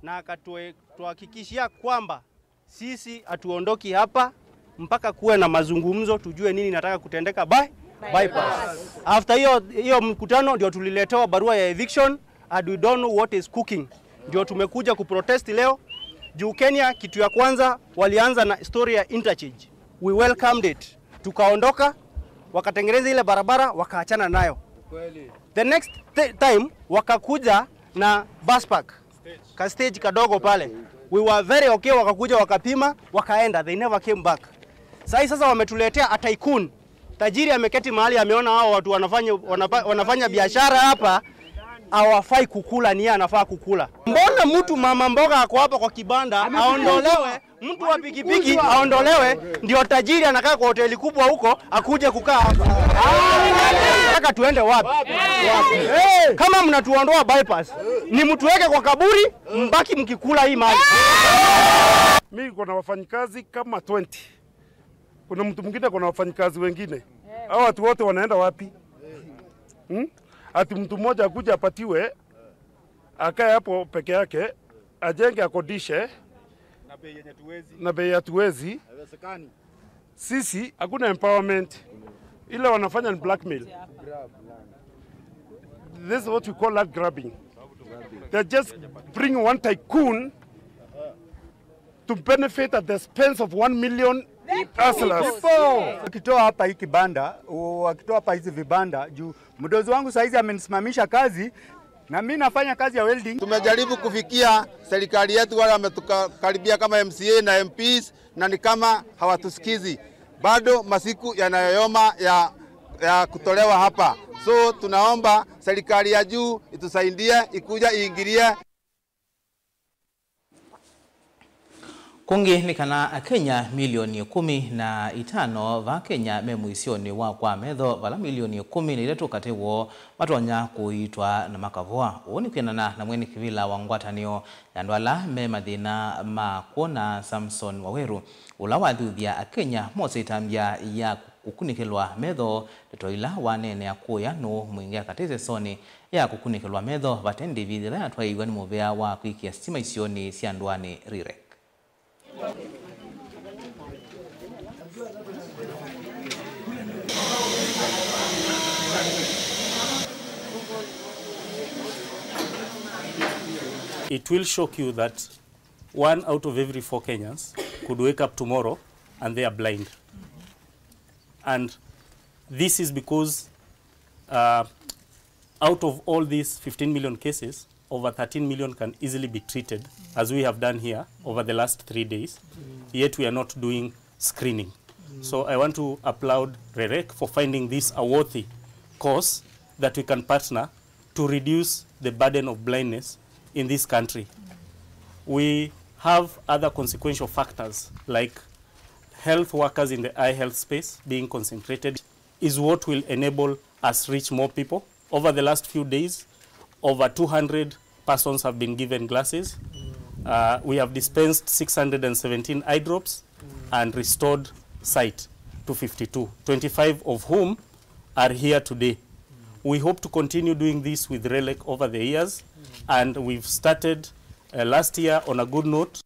na akatuhakikishia kwamba sisi hatuondoki hapa mpaka kuwe na mazungumzo, tujue nini inataka kutendeka by bypass. After hiyo, hiyo mkutano ndio tuliletewa barua ya eviction and we don't know what is cooking. Ndio tumekuja kuprotest leo. Juu Kenya, kitu ya kwanza walianza na story ya interchange. We welcomed it. Tukaondoka, wakatengeneza ile barabara, wakaachana nayo. The next ti-, time wakakuja na bus park, ka stage kadogo pale. We were very okay, wakakuja wakapima, wakaenda, they never came back. Sahi sasa wametuletea a tycoon. Tajiri ameketi mahali, ameona hao watu wanafanya, wanapa-, wanafanya biashara hapa, hawafai kukula, ni yeye anafaa kukula. Mbona mtu mama mboga ako hapa kwa kibanda, aondolewe, mtu wa pikipiki aondolewe, ndio tajiri anakaa kwa hoteli kubwa huko akuje kukaa hapa? Nataka tuende wapi? Kama mnatuondoa bypass, ni mtuweke kwa kaburi, mbaki mkikula hii mali. Mi niko na wafanyikazi kama twenty. Kuna mtu mwingine, kuna wafanyikazi wengine. Hao watu wote wanaenda wapi? Hmm? Ati mtu mmoja akuja apatiwe, akae hapo peke yake, ajenge, akodishe, na bei yenye tuwezi, na bei hatuwezi. Haiwezekani. Sisi hakuna empowerment. Ile wanafanya ni blackmail. This is what we call land grabbing. They're just bringing one tycoon to benefit at the expense of one million hustlers. Wakitoa hapa hii kibanda, wakitoa hapa hizi vibanda, juu mdozi wangu saizi amenisimamisha kazi, na mi nafanya kazi ya welding. Tumejaribu kufikia serikali yetu, wale wametukaribia kama M C A na M Ps, na ni kama hawatusikizi. Bado masiku yanayoyoma ya, ya kutolewa hapa. So tunaomba serikali ya juu itusaidie, ikuja iingilie. Kũngĩ nĩ kana Akenya milioni ĩkũmi na itano va Kenya me mũisyonĩ wa kwa metho, vala milioni ĩkũmi na itatũ katĩ woo matonya kũiitwa na makavoa. Ũu nĩ kwĩanana na mwene kĩvĩla wa ngwatanĩo ya andũ ala me mathĩna ma kwona, Samson Waweru, ũla wathuthya Akenya mose ĩtambya ya kũkunĩkĩlwa metho, ndeto ila waneenea kũya nũũ mwingĩ akatĩ ĩsesonĩ ya kũkunĩkĩlwa metho vate ndĩvi ĩla yatwaĩiw'a nĩ mũvea wa kwĩkĩa sitima isionĩ sya ndũanĩ, REREC. It will shock you that one out of every four Kenyans could wake up tomorrow and they are blind. And this is because, uh, out of all these fifteen million cases, over thirteen million can easily be treated, as we have done here over the last three days. Yet we are not doing screening. So I want to applaud REREC for finding this a worthy cause that we can partner to reduce the burden of blindness in this country. We have other consequential factors like health workers in the eye health space being concentrated is what will enable us reach more people. Over the last few days, over two hundred persons have been given glasses. Uh, we have dispensed six hundred and seventeen eye drops and restored sight to fifty-two, twenty-five of whom are here today. We hope to continue doing this with REREC over the years, and we've started, uh, last year on a good note.